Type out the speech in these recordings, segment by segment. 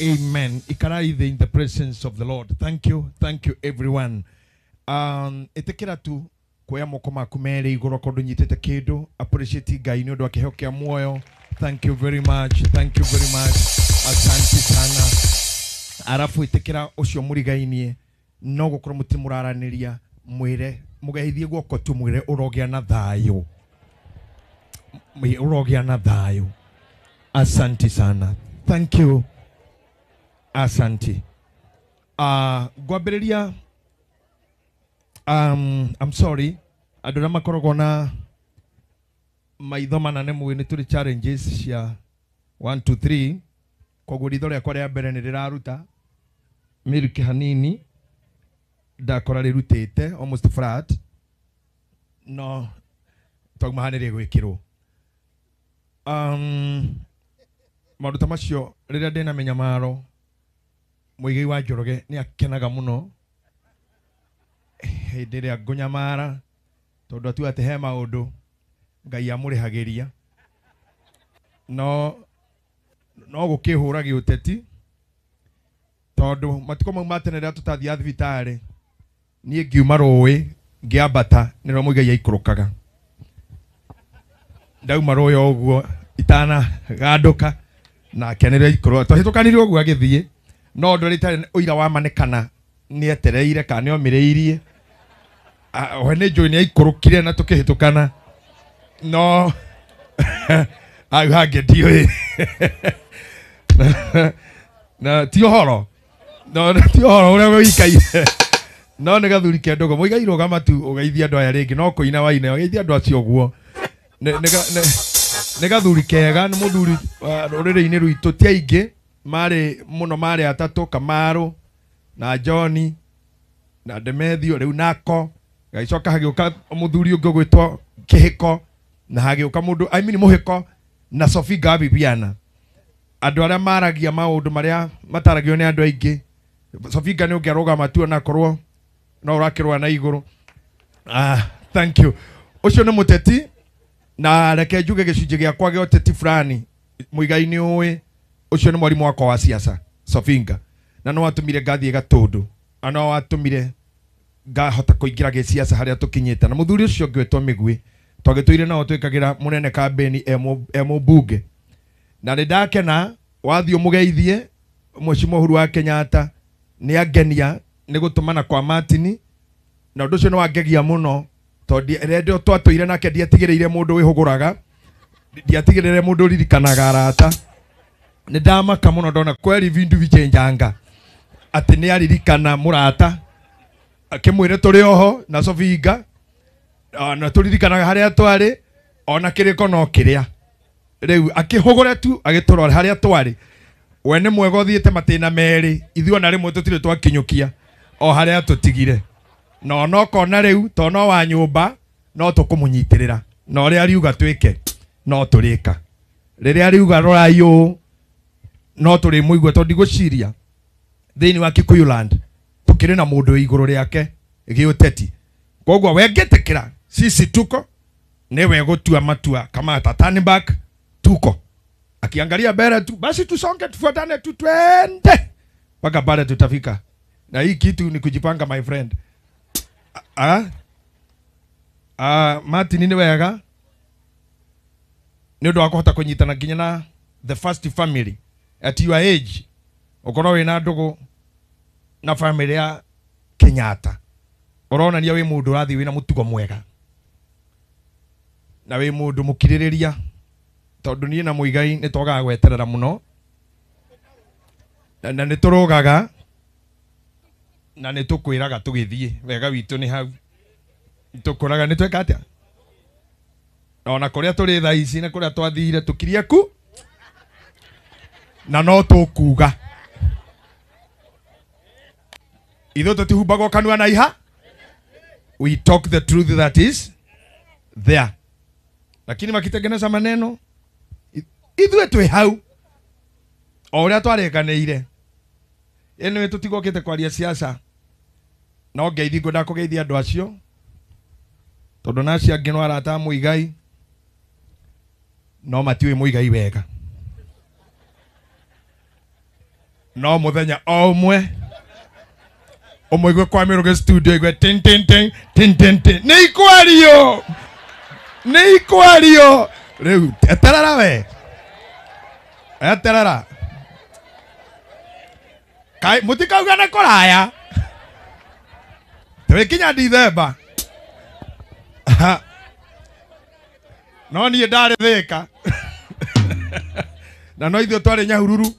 Amen. Ikarai in the presence of the Lord. Thank you. Thank you everyone. Itikira tu kuoya moko maku merĩ igũrũ akorwo ndũnyitĩte kĩndũ. Appreciate Ngai nĩ ũndũ wa kĩheo kĩa muoyo. Thank you very much. Thank you very much. Asante sana. Arafu itikira ũcio mũrigainie no gũkorwo mũtirĩ mũraranĩria mwĩre mũgeithie guoko tu mwĩre ũrogĩa na thayũ. Ũrogĩa na thayũ. Asante sana. Thank you. Asante. Ngwambĩrĩria I'm sorry andũ arĩa makoragwo na maitho manene mũĩ nĩ tũrĩ challenges cia 1 2 3 koguo ritho rĩakwa rĩa mbere nĩ rĩraruta mĩrukĩ hanini ndakora rĩrutĩte almost flat no twauma haha nĩ rĩgwĩkĩrwo. Maũndũ ta macio rĩrĩa ndĩna mĩnyamaro Muigai wa Njoroge nĩ akenaga mũno hĩndĩ ĩrĩa ngũnyamara tondũ atua atĩ he maũndũ Ngai amũrĩhagĩria no gũkĩhũra gĩũteti tondũ matukũ mau ma tene rĩrĩa tũtathiaga thibitarĩ niĩ ngiuma rũĩ ngĩambata nĩrĩo Muigai aikũrũkaga ndauma rũĩ o ũguo itanagandũka nake nĩrĩo aikũrũka twahĩtũkanire ũguo agĩthiĩ no ũndũ ũrĩa itarĩ ũira wa ma nĩ kana nĩetereire kana nĩomĩrĩirie we nĩ njũĩ nĩaikũrũkire na tũkĩhĩtũkana no hau hangĩ ndiũĩ na ti ũhoro no ti ũhoro ũrĩa wĩikaire no nĩ gathuri ke ndũgũ Muigai rũgama tu ũgeithie andũ aya rĩngĩ no kũina waina ũgeithie andũ acio ũguo nĩ gathuri kega nĩ mũthuri rũrĩrĩ-inĩ rwitũ ti aingĩ marĩ mũno marĩ atatũ Kamaru na John na Demethio rĩu nako gagĩcoka hagĩũka mũthuri ũngĩ ũgwĩtwo Kĩhĩko na hagĩũka mũndũ I mean Mũhĩko na Sophie Gabibiana andũ arĩa maragia maũndũ marĩa mataragio nĩ andũ aingĩ Sophie nĩ ũngĩarũgama tu onakorwo no ũrakĩrũa na igũrũ. Thank you. Ũcio nĩ mũteti na reke njuge gĩcunjĩ gĩakwa gĩa ũteti fulani Muigai nĩ ũĩ ũcio nĩ mwarimũ wakwa wa siasa Sofinga na no watũmire ngathiĩ Gatũndũ na no watũmire ngahota kũingĩra gĩsiasa harĩa tũkinyĩte na mũthuri ũcio ũngĩ wĩtwo Mĩgwi twagĩtũire nao twĩkagĩra mũnene kambeni e mũmbunge na nĩ ndakena wathiĩ ũmũgeithie Mheshimiwa Uhuru wa Kenyatta nĩ angenia nĩ gũtũmana kwa Martin na ũndũ ũcio nĩ wangegia mũno tondũ rĩrĩa twatũire nake ndiatigĩrĩire mũndũ wĩhũgũraga ndiatigĩrĩire mũndũ ũririkanaga arata nĩ ndamaka mũno ndona kweri vindu vichenjanga atĩ nĩ aririkana mũrata akĩmwĩre tũrĩ oho na Sofinga na tũririkanaga harĩa twarĩ ona kĩrĩko no kĩrĩa rĩu akĩhũgũra tu agĩtũrora harĩa twarĩ we nĩ mwega ũthiĩte matĩna merĩ ithuĩ ona rĩmwe tũtirĩ twakinyũkia o harĩa tũtigire na onokona rĩu to no wa nyũmba no tũkũmũnyitĩrĩra na ũrĩa ariuga twĩke no tũrĩka rĩrĩa ariuga rorai ũũ no tũrĩmũigua tondũ ndigũciria thĩinĩ wa Kikuyu land tũkĩrĩ na mũndũ wĩ igũrũ rĩake gĩũteti koguo we ngĩtĩkĩra sisi tuko nĩwe gũtua matua kama ata turn back tuko akiangalia mbele tu basi tusonge tufuatane tu twende mpaka pale tutafika na hii kitu ni kujipanga my friend. Martin nĩ wega nĩ ũndũ wa kũhota kũnyitana nginya na the first family at your age ũkorwo wĩna ndũgũ na family ya Kenyatta ũronania wĩ mũndũ ũrathiĩ wĩna mũtugo mwega na wĩ mũndũ mũkirĩrĩria tondũ niĩ na Muigai nĩ twagaga gweterera mũno na nĩ tũrũgaga na nĩ tũkwĩraga tũgĩthiĩ wega witũ nĩ hau tũkũraga nĩ tweka atĩa ona kũrĩa tũrĩ thaa ici na kũrĩa twathire tũkirie ku na no tũkuga ithuĩ tũtihumbagwo kanua na iha. We talk the truth that is there lakini makitengeneza maneno ithuĩ twĩ hau o ũrĩa twarĩkanĩire. Anyway tũtigokĩte kwaria siasa no ngeithi ngwenda kũgeithia andũ acio tondũ na acio angĩ no arata a Muigai no matiũĩ Muigai wega No muthenya o umwe umuigue kwa miruge studio igue tin tin tin tin tin tin ni ikwario ni ikwario riu eterera we eterera kai mutikauga na kuraya twikinya Dithemba no niĩ ndarĩ Thĩka na no ithuĩ twarĩ Nyahururu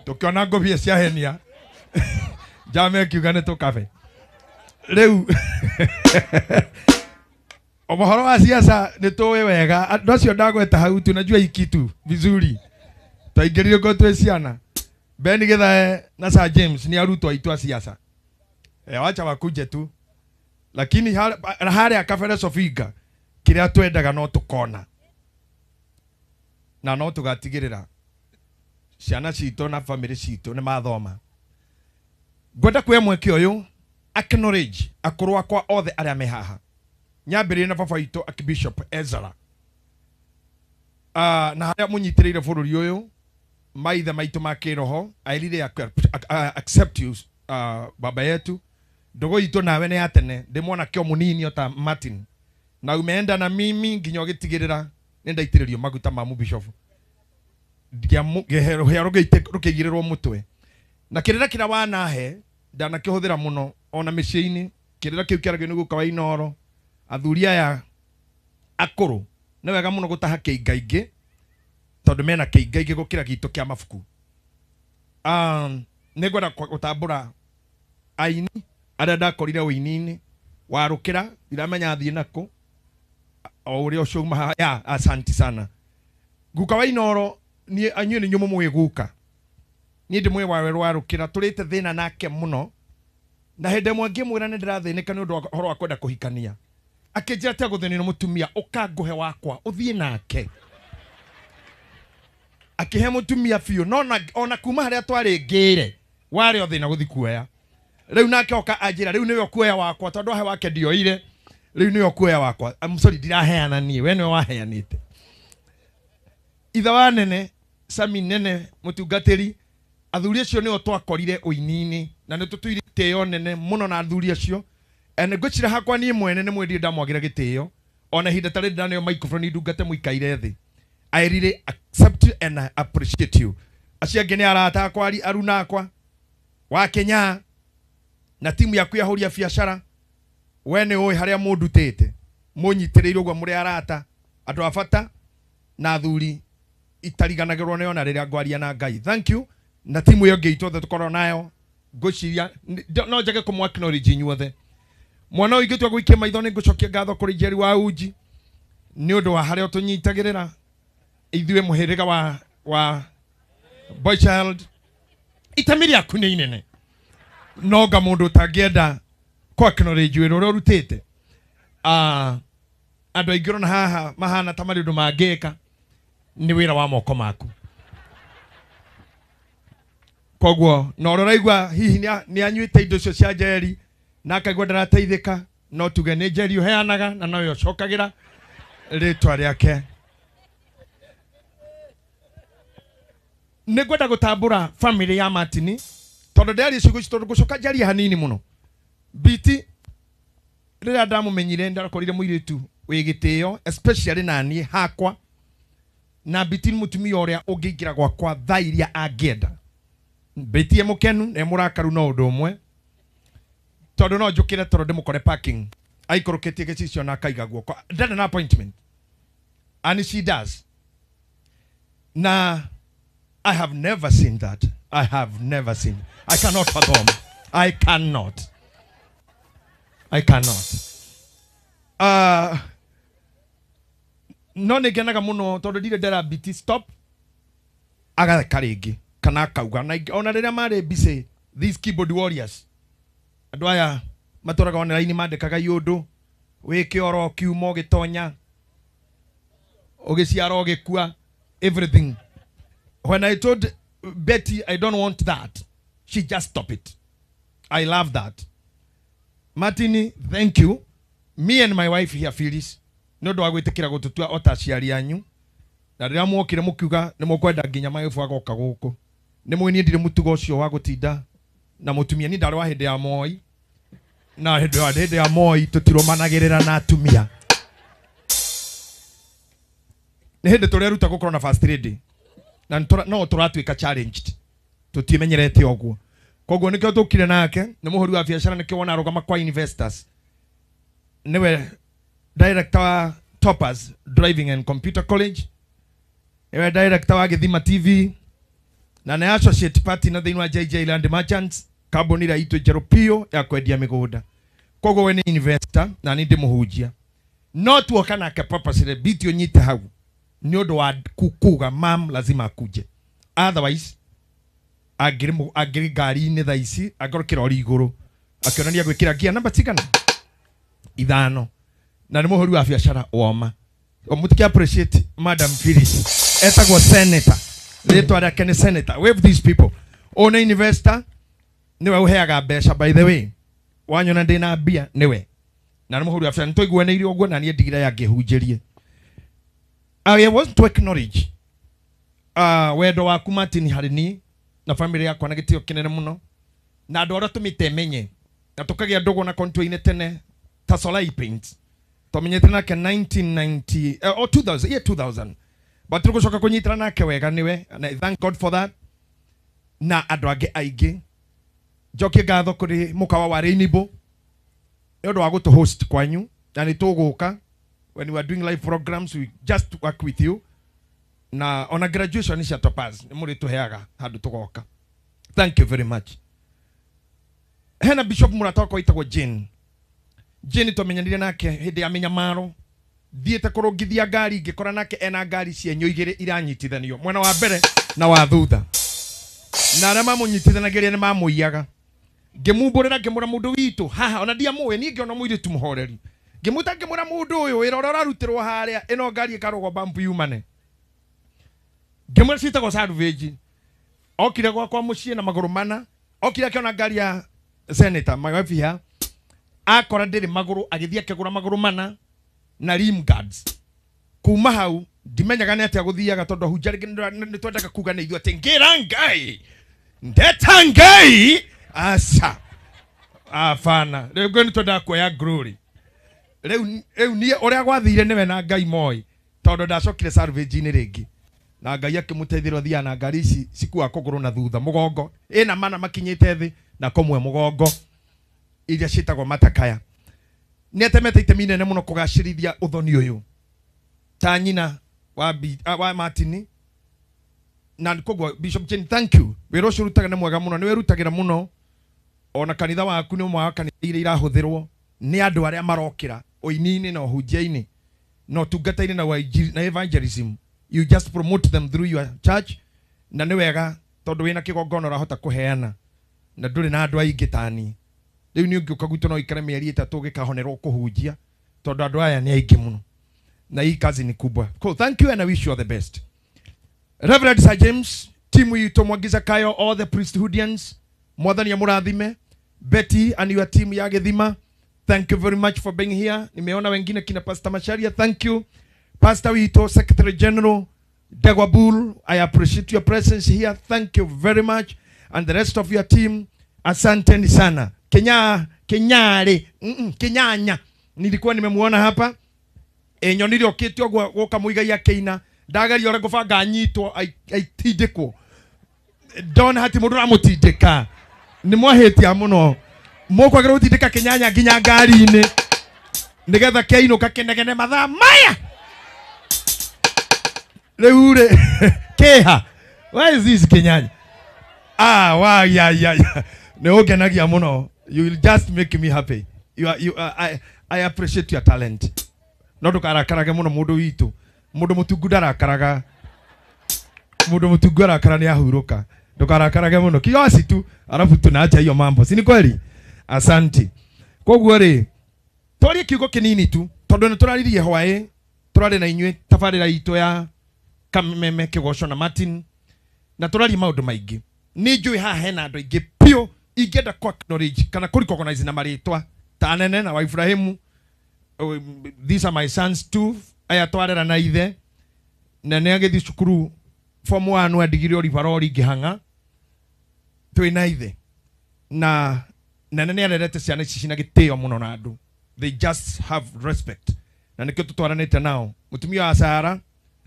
tukiona ngobia cia henia jame akiuga nĩ tũkabe rĩu ũhoro wa siasa nĩ tũĩ wega andũ acio ndagweta hau tunajua ikitu vizuri twaingĩrire ngo twĩ ciana. Ben Githae na Sir James ni arutwo aitũ a siasa, wacha wakuje tu, lakini harĩa kabere Sofinga kĩrĩa twendaga no tũkona na no tũgatigĩrĩra ciana citũ na family citũ nĩ mathoma. Ngwenda kuoya mweke ũyũ acknowledge akũrũ akwa othe arĩa me haha, nyambĩrĩrie na baba witũ Archbishop Ezra, na harĩa mũnyitĩrĩire bũrũri ũyũ maithe maitũ ma kĩroho. I really accept you, baba yetu. Ndogo itũ nawe nĩ ya tene, ndĩ mwanake o mũnini o ta Martin, na umeenda na mimi nginya ũgĩtigĩrĩra nĩ ndaitĩrĩrio maguta ma mũbishofu rũhĩa rũkĩigĩrĩrwo mũtwe. Na kĩrĩra kĩrĩa wanahe ndanakĩhũthĩra mũno ona mĩciĩ-inĩ. Kĩrĩra kĩu kĩaragio nĩ guka wa Inooro. Athuri aya akũrũ nĩ wega mũno gũtaha kĩingaingĩ tondũ mena kĩingaingĩ gũkĩra gitũ kĩa mabuku. Nĩ ngwenda gũtambũra aini arĩa ndakorire ũini-inĩ warũkĩra ndiramenya athiĩ nakũ o ũrĩa ũcio uma ya asanti sana. Guka wa Inooro niĩ anyuĩ nĩ inyuĩ mũmũĩ guka, niĩ ndĩ mwĩ wawe rwarũkĩra tũrĩte thĩna nake mũno, na hĩndĩ ĩmwe ngĩmwĩra nĩ ndĩrathĩnĩka nĩ ũndũ wa ũhoro wa kwenda kũhikania, akĩnjĩra tia gũthĩnio nĩ mũtumia ũkangũhe wakwa ũthiĩ nake. Akĩhe mũtumia biũ, no ona kuma harĩa twarĩ ngĩre warĩ o thĩna gũthiĩ kuoya. Rĩu nake oka anjĩra rĩu nĩwe ũkuoya wakwa tondũ ahe wake ndioire, rĩu nĩwe ũkuoya wakwa. I'm sorry ndiraheana niĩ, we nĩwe waheanĩte. Ithe wa nene Sami nene mũtungatĩri, athuri acio nĩo twakorire ũini-inĩ na nĩ tũtũire itĩo nene mũno na athuri acio. Na ngwĩciria hakwa niĩ mwene nĩ mwendire ndamwagĩra gĩtĩo ona ihinda tarĩ ndaneo microphone ndungate mũikaire thĩ. I really accept you and I appreciate you. Acio angĩ nĩ arata akwa aruna akwa wa Kenya na timu yaku ya hũria biacara, we nĩ ũĩ harĩa mũndutĩte mũnyitĩrĩire ũguo mũrĩ arata andũ a bata na athuri itariganagĩrwo nĩ ona rĩrĩa ngwaria na Ngai. Thank you na timu ĩyo ĩngĩ itũ othe tũkorwo nayo ngwĩciria no njage kũmũ acknowledge inyuothe. Mwana ũyũ ingĩtua gũikia maitho nĩ ngũcokia ngatho kũrĩ Jerry wa Uji nĩ ũndũ wa harĩa ũtũnyitagĩrĩra ithuĩ mũhĩrĩga wa boy child. Itemi rĩaku nĩ inene, no nga mũndũ ũtangĩenda kũ acknowledge wĩra ũrĩa ũrutĩte. Andũ aingĩ ũrona haha mahana ta marĩ ũndũ mangĩka, nĩ wĩra wa moko maku. Koguo na ũrĩa ũraigua hihi nĩ anyuĩte indo icio cia Njeri na akaigua ndarateithĩka, no tuge nĩ Njeri ũheanaga na nowe ũcokagĩra rĩtwa rĩake. Nĩ ngwenda gũtambũra family ya Martin tondũ ndĩaria ciugo ici tondũ ngũcoka njarie hanini mũno. Biti rĩrĩa ndamũmenyire ndakorire mũirĩtu wĩ gĩtĩo especially na niĩ hakwa, na Biti nĩ mũtumia ũrĩa ũngĩingĩra gwakwa thaa iria angĩenda. Biti e mũkenu na e mũrakaru no ũndũ ũmwe, tondũ no njũkĩre tondũ ndĩmũkore parking aikũrũkĩtie gĩcicio na akaiga guoko, ndarĩ na appointment and she does. Na I have never seen that. I have never seen. I cannot fathom. I cannot. I cannot. No nĩ ngenaga mũno tondũ ndirĩ ndera Biti stop agatheka rĩngĩ kana akauga. Na ona rĩrĩa marĩ busy these keyboard warriors, andũ aya matũraga online mandĩkaga iũndũ wĩ kĩoro ũkiuma ũgĩtonya ũgĩciara ũgĩkua everything. When I told Betty I don't want that, she just stopped it. I love that. Martini, thank you. Me and my wife here, Phyllis, nĩ ũndũ wa gwĩtĩkĩra gũtũtua o ta aciari anyu. Na rĩrĩa mwokire mũkiuga nĩ mũkwenda nginya magĩbu agoka gũkũ. Nĩ mũĩ niĩ ndirĩ mũtugo ũcio wa gũtinda na mũtumia. Niĩ ndarĩ wa hĩndĩ ya Moi, na hĩndĩ ya Moi tũtirũmanagĩrĩra na atumia. Nĩ hĩndĩ tũreruta gũkorwo na first lady, na no tũratuĩka challenged, tũtimenyerete ũguo. Koguo nĩkĩo tũkire nake, nĩ mũhũri wa biacara, nĩkĩo wona arũgama kwa investors. Nĩwe director wa Toppers Driving and Computer College, nĩwe director wa Gĩthima TV, na nĩ associate partner thĩinĩ wa JJ Land Merchants, kambuni ĩrĩa itũ njerũ biũ ya kwendia mĩgũnda. Koguo we nĩ investor na niĩ ndĩmũhunjia. No tuoka nake purposely biti ũnyite hau nĩ ũndũ wa kuga mam lazima akuje, otherwise angĩrĩ ngari-inĩ thaa ici angorwo kĩrori igũrũ akĩonania gwĩkĩra ngia namba cigana 5, na nĩ mũhũri wa biacara woma. Mũtike appreciate Madam Phyllis, etagwo senator, rĩtwa rĩake nĩ senator. Wave these people. Ũyũ nĩ investor, nĩwe ũheaga mbeca, by the way wanyona ndĩna mbia nĩwe, na nĩ mũhũri wa biacara. Nĩtwaiguanĩire ũguo na niĩ ndigire yangĩhunjĩrie. I want to acknowledge wendo waku Martin harĩ niĩ na family yakwa na gĩtĩo kĩnene mũno, na andũ arĩa tũmĩte menye na tũkagĩa ndũgũ na kontũ-inĩ tene ta Solai Paints. Twamenyete nake 1990 or 2000, year 2000, but tũgũcoka kũnyitana nake wega nĩwe, and I thank God for that. Na andũ angĩ aingĩ, njokie ngatho kũrĩ mũkawa wa Rainbow nĩ ũndũ wa gũtũ host kwanyu, na nĩ tũgũka when we are doing live programs, we just work with you. Na ona graduation cia Topaz nĩ mũrĩtũheaga handũ tũgoka. Thank you very much. Hena bishop mũrata wakwa wĩtagwo Jane. Jane twamenyanire nake hĩndĩ ya mĩnyamaro, thiĩte kũrũngithia ngari, ngĩkora nake ena ngari cienyũ igĩrĩ iranyitithanio, mwena wa mbere na wa thutha, na arĩa mamũnyitithanagĩria nĩ mamũiyaga. Ngĩmumbũrĩra ngĩmũra mũndũ witũ haha, ona ndiamũĩ niĩ, ngĩona mũirĩtu mũhoreri, ngĩmwĩta ngĩmũra mũndũ ũyũ wĩra ũrĩa ũrarutirwo harĩa, ĩno ngari ĩkarũgwo bambu yumane. Ngĩmwĩra ciĩtagwo salvage. Okire gwakwa mũciĩ na magũrũ mana, okire akĩona ngari ya senator my wife here, akora ndĩrĩ magũrũ, agĩthiĩ akĩgũra magũrũ mana na rim guards. Kuma hau ndimenyaga nĩ atĩa gũthiaga, tondũ ahunjia rĩngĩ nĩ twendaga kuga nĩ ithuĩ atĩ ngĩra Ngai ndeta Ngai aca abana, rĩu nĩ twendaga kuoya glory. Rĩu niĩ ũrĩa gwathire nĩwe na Ngai moi, tondũ ndacokire salvage-inĩ rĩngĩ, na Ngai akĩmũteithĩrwo athiaga na ngari ici cikuaga kũgũrũ na thutha mũgongo, ĩna mana makinyĩte thĩ na kũmwe mũgongo, iria ciĩtagwo matakaya. Nĩ atemete itemi inene mũno kũgacĩrithia ũthoni ũyũ ta nyina wa Martin. Na koguo Bishop Jane, thank you. Wĩra ũcio ũrutaga nĩ mwega mũno, nĩ wĩrutagĩra mũno. Ona kanitha waku nĩ ũmwe wa kanitha iria irahũthĩrwo nĩ andũ arĩa marokĩra ũini-inĩ na ũhunjia-inĩ na ũtungata-inĩ na evangelism. You just promote them through your church, na nĩ wega tondũ wĩna kĩgongona ũrahota kũheana na ndũrĩ na andũ aingĩ ta niĩ. Rĩu nĩ ũngĩũka gwitũ no ũikare mĩeri 3 ũgĩkahonerwo kũhunjia, tondũ andũ aya nĩ aingĩ mũno na hii kazi ni kubwa. Cool, thank you and I wish you all the best. Reverend Sir James, timu yitũ Mwangiza Kayo, all the priesthoodians, Mwathani amũrathime. Betty and your team ya Gĩthima, thank you very much for being here. Nimeona wengine kina Pastor Macharia, thank you. Pastor witũ Secretary General Degwa Bull, I appreciate your presence here, thank you very much. And the rest of your team, asanteni sana. Kenyare, Kenyanya, nilikuwa nimemuona hapa. Nyonire okĩte ũguo gũka mũigai akĩina, ndagaria ũrĩa ngũbanga anyitwo aitindĩkwo, ndona hati mũndũ ũramũtindĩka. Nĩ mwahĩtia mũno, mũkwagĩrĩirwo gũtindĩka Kenyanya nginya ngari-inĩ nĩgetha kĩainũka kĩnegene mathaa maya. Rĩu rĩ kĩha, where is this Kenyanya? Ah, wa ya ya ya, nĩ ũngenagia mũno. You will just make me happy. You are, you are, I appreciate your talent. No ndũkarakarage mũno mũndũ witũ, mũndũ mũtungu ndarakaraga, mũndũ mũtungu arakara nĩ ahurũka. Ndũkarakarage mũno, kiasi tu, alafu tunaacha hiyo mambo, si ni kweli? Asante. Koguo rĩ, twarie kiugo kĩnini tu tondũ nĩ tũraririe hwaĩ, tũrarĩ na inyuĩ tabarĩra itũ ya Kameme Kĩgoco na Martin, na tũrarie maũndũ maingĩ. Nĩ njũĩ haha hena andũ aingĩ biũ ingĩenda kũ acknowledge kana kũ recognize na marĩtwa ta anene na wa Ibrahimu. These are my sons too, aya twarera na ithe, na nĩ agĩthiĩ cukuru form 1 andigire oribarori ngĩhang'a. Twĩ na ithe na nene nĩ arerete ciana ici cina gĩtĩo mũno na andũ, they just have respect, na nĩkĩo tũtwaranĩte nao. Mũtumia wa Sara,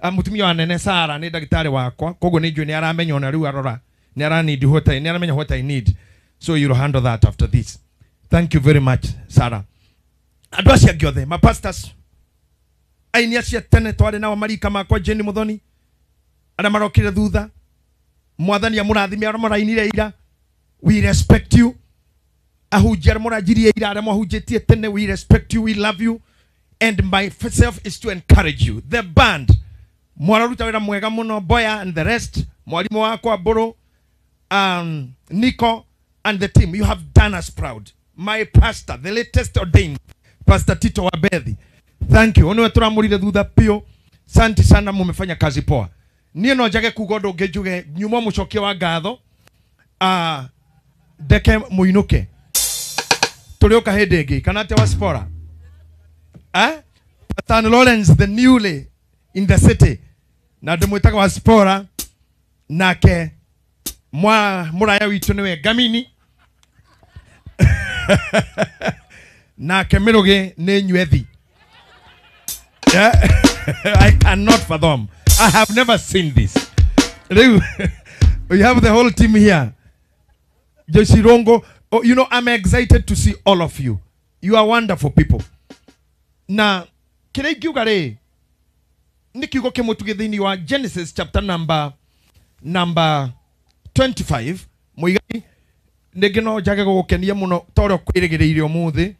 mũtumia wa nene Sara nĩ ndagĩtarĩ wakwa, koguo nĩ njũĩ nĩ aramenya ona rĩu arora nĩ ara need what I, nĩ aramenya what I need, so you'll handle that after this. Thank you very much, Sara. Andũ acio angĩ othe, mapastors, aini acio tene twarĩ nao, marika makwa, Jane Muthoni, arĩa marokire thutha, Mwathani amũrathime. Arĩa marainire ira, we respect you. Ahunjia arĩa mũranjirie ira, arĩa mwahunjĩtie tene, we respect you, we love you, and myself is to encourage you. The band mwararuta wĩra mwega mũno, Boya and the rest, mwarimũ wakwa Mbũrũ, Nico and the team, you have done us proud. My pastor, the latest ordained Pastor Tito Wabethi, thank you. Niwe tũramũrire thutha piũ. Santi sana, mumefanya kazi poa. Niĩ no njage kuga ũndũ ũngĩ, njuge nyuma mũcokia wa ngatho, ndeke mũinũke, tũrĩũka hĩndĩ ĩngĩ kana atĩa wa Spora, eh? Pastor Lawrence, the newly in the city, na ndĩmwĩtaga wa Spora, nake mwa mũraya witũ nĩwe Ngamini, nake Mĩrũgĩ nĩ Nywethi. Yeah? I cannot fathom. I have never seen this. Rĩu, we have the whole team here. Joyce Rongo, oh, I'm excited to see all of you. You are wonderful people. Na kĩrĩa ingiuga rĩ, nĩ kiugo kĩmwe tuge thĩinĩ wa Genesis chapter number 25. Mũigai, rĩngĩ no njage gũgũkenia mũno ta ũrĩa ũkwĩrĩgĩrĩire ũmũthĩ,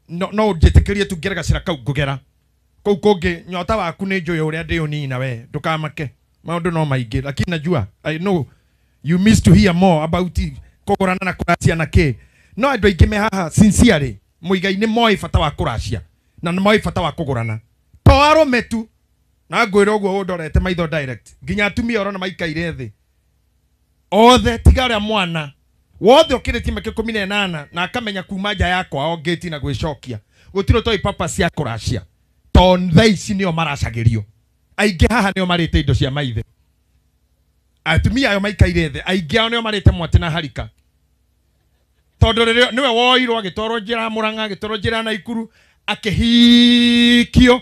no njĩtĩkĩrie tu ngere gacĩra kau ngũgera kũu kũngĩ. Nyota waku nĩ njũĩ ũrĩa ndĩũnina, we ndũkamake, maũndũ no maingĩ, lakini najua, I know you miss to hear more about it, kũgũrana na kũracia na kĩ. No andũ aingĩ me haha sincerely, Mũigai, nĩ moĩ bata wa kũracia na nĩ moĩ bata wa kũgũrana, to arũme tu, na ngwĩra ũguo ũndorete maitho direct, nginya atumia ũrona maikaire thĩ othe, tiga ũrĩa mwana wothe ũkĩrĩtie mĩaka 18 na akamenya kuma nja ya kwao ngĩti na gwĩcokia, gũtirĩ ũtoĩ papa cia kũracia, to thaa ici nĩo maracagĩrio. Aingĩ haha nĩo marĩte indo cia maithe. Atumia ayo maikaire thĩ, aingĩ ao nĩo marĩte mwatĩ na harika, tondũ rĩrĩa nĩwe woirwo agĩtwarwo njĩra ya Mũrang'a, agĩtwarwo njĩra ya Naikuru, akĩhikio,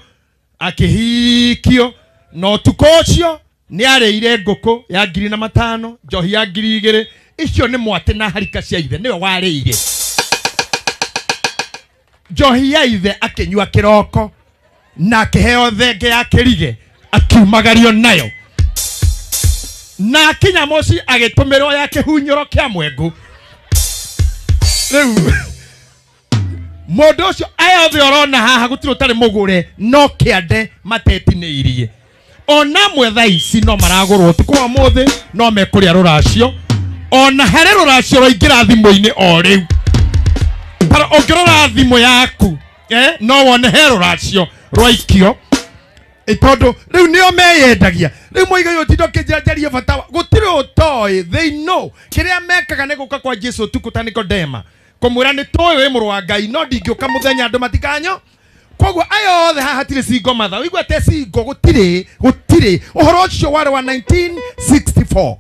akĩhikio, na ũtukũ ũcio nĩ arĩire ngũkũ ya 5,000, njohi ya 2,000. Icio nĩ mwatĩ na harika cia ithe. Nĩwe warĩire njohi ya ithe, akĩnyua kĩroko na akĩheo thenge ya kĩrige, akiumagario nayo, na akinya mũciĩ agĩtũmĩrwo ya kĩhunyũro kĩa mwengũ. Rĩu mũndũ ũcio, aya othe ũrona haha, gũtirĩ ũtarĩ mũgũre, no kĩande matetinĩirie. Ona amwe thaa ici no maragũrwo ũtukũ wa mũthĩ, no mekũrĩa rũracio. Ona harĩ rũracio rwaingĩra thimũ-inĩ o rĩu. Tara ũngĩrora thimũ yaku, no wone he rũracio rwaikio. Tondũ rĩu nĩo meyendagia. Rĩu moiga ũtinda ũkĩnjĩra njarie bata gũtirĩ ũtoĩ. They know kĩrĩa mekaga nĩ gũka kwa Jesu ũtukũ ta Nikodema, kũmwĩra nĩ tũĩ wĩ mũrũ wa Ngai, no ndingĩũka mũthenya andũ matikanyo. Koguo aya othe haha hatirĩ single mother. Ũigua te single, gũtirĩ, gũtirĩ. Ũhoro ũcio warĩ wa 1964.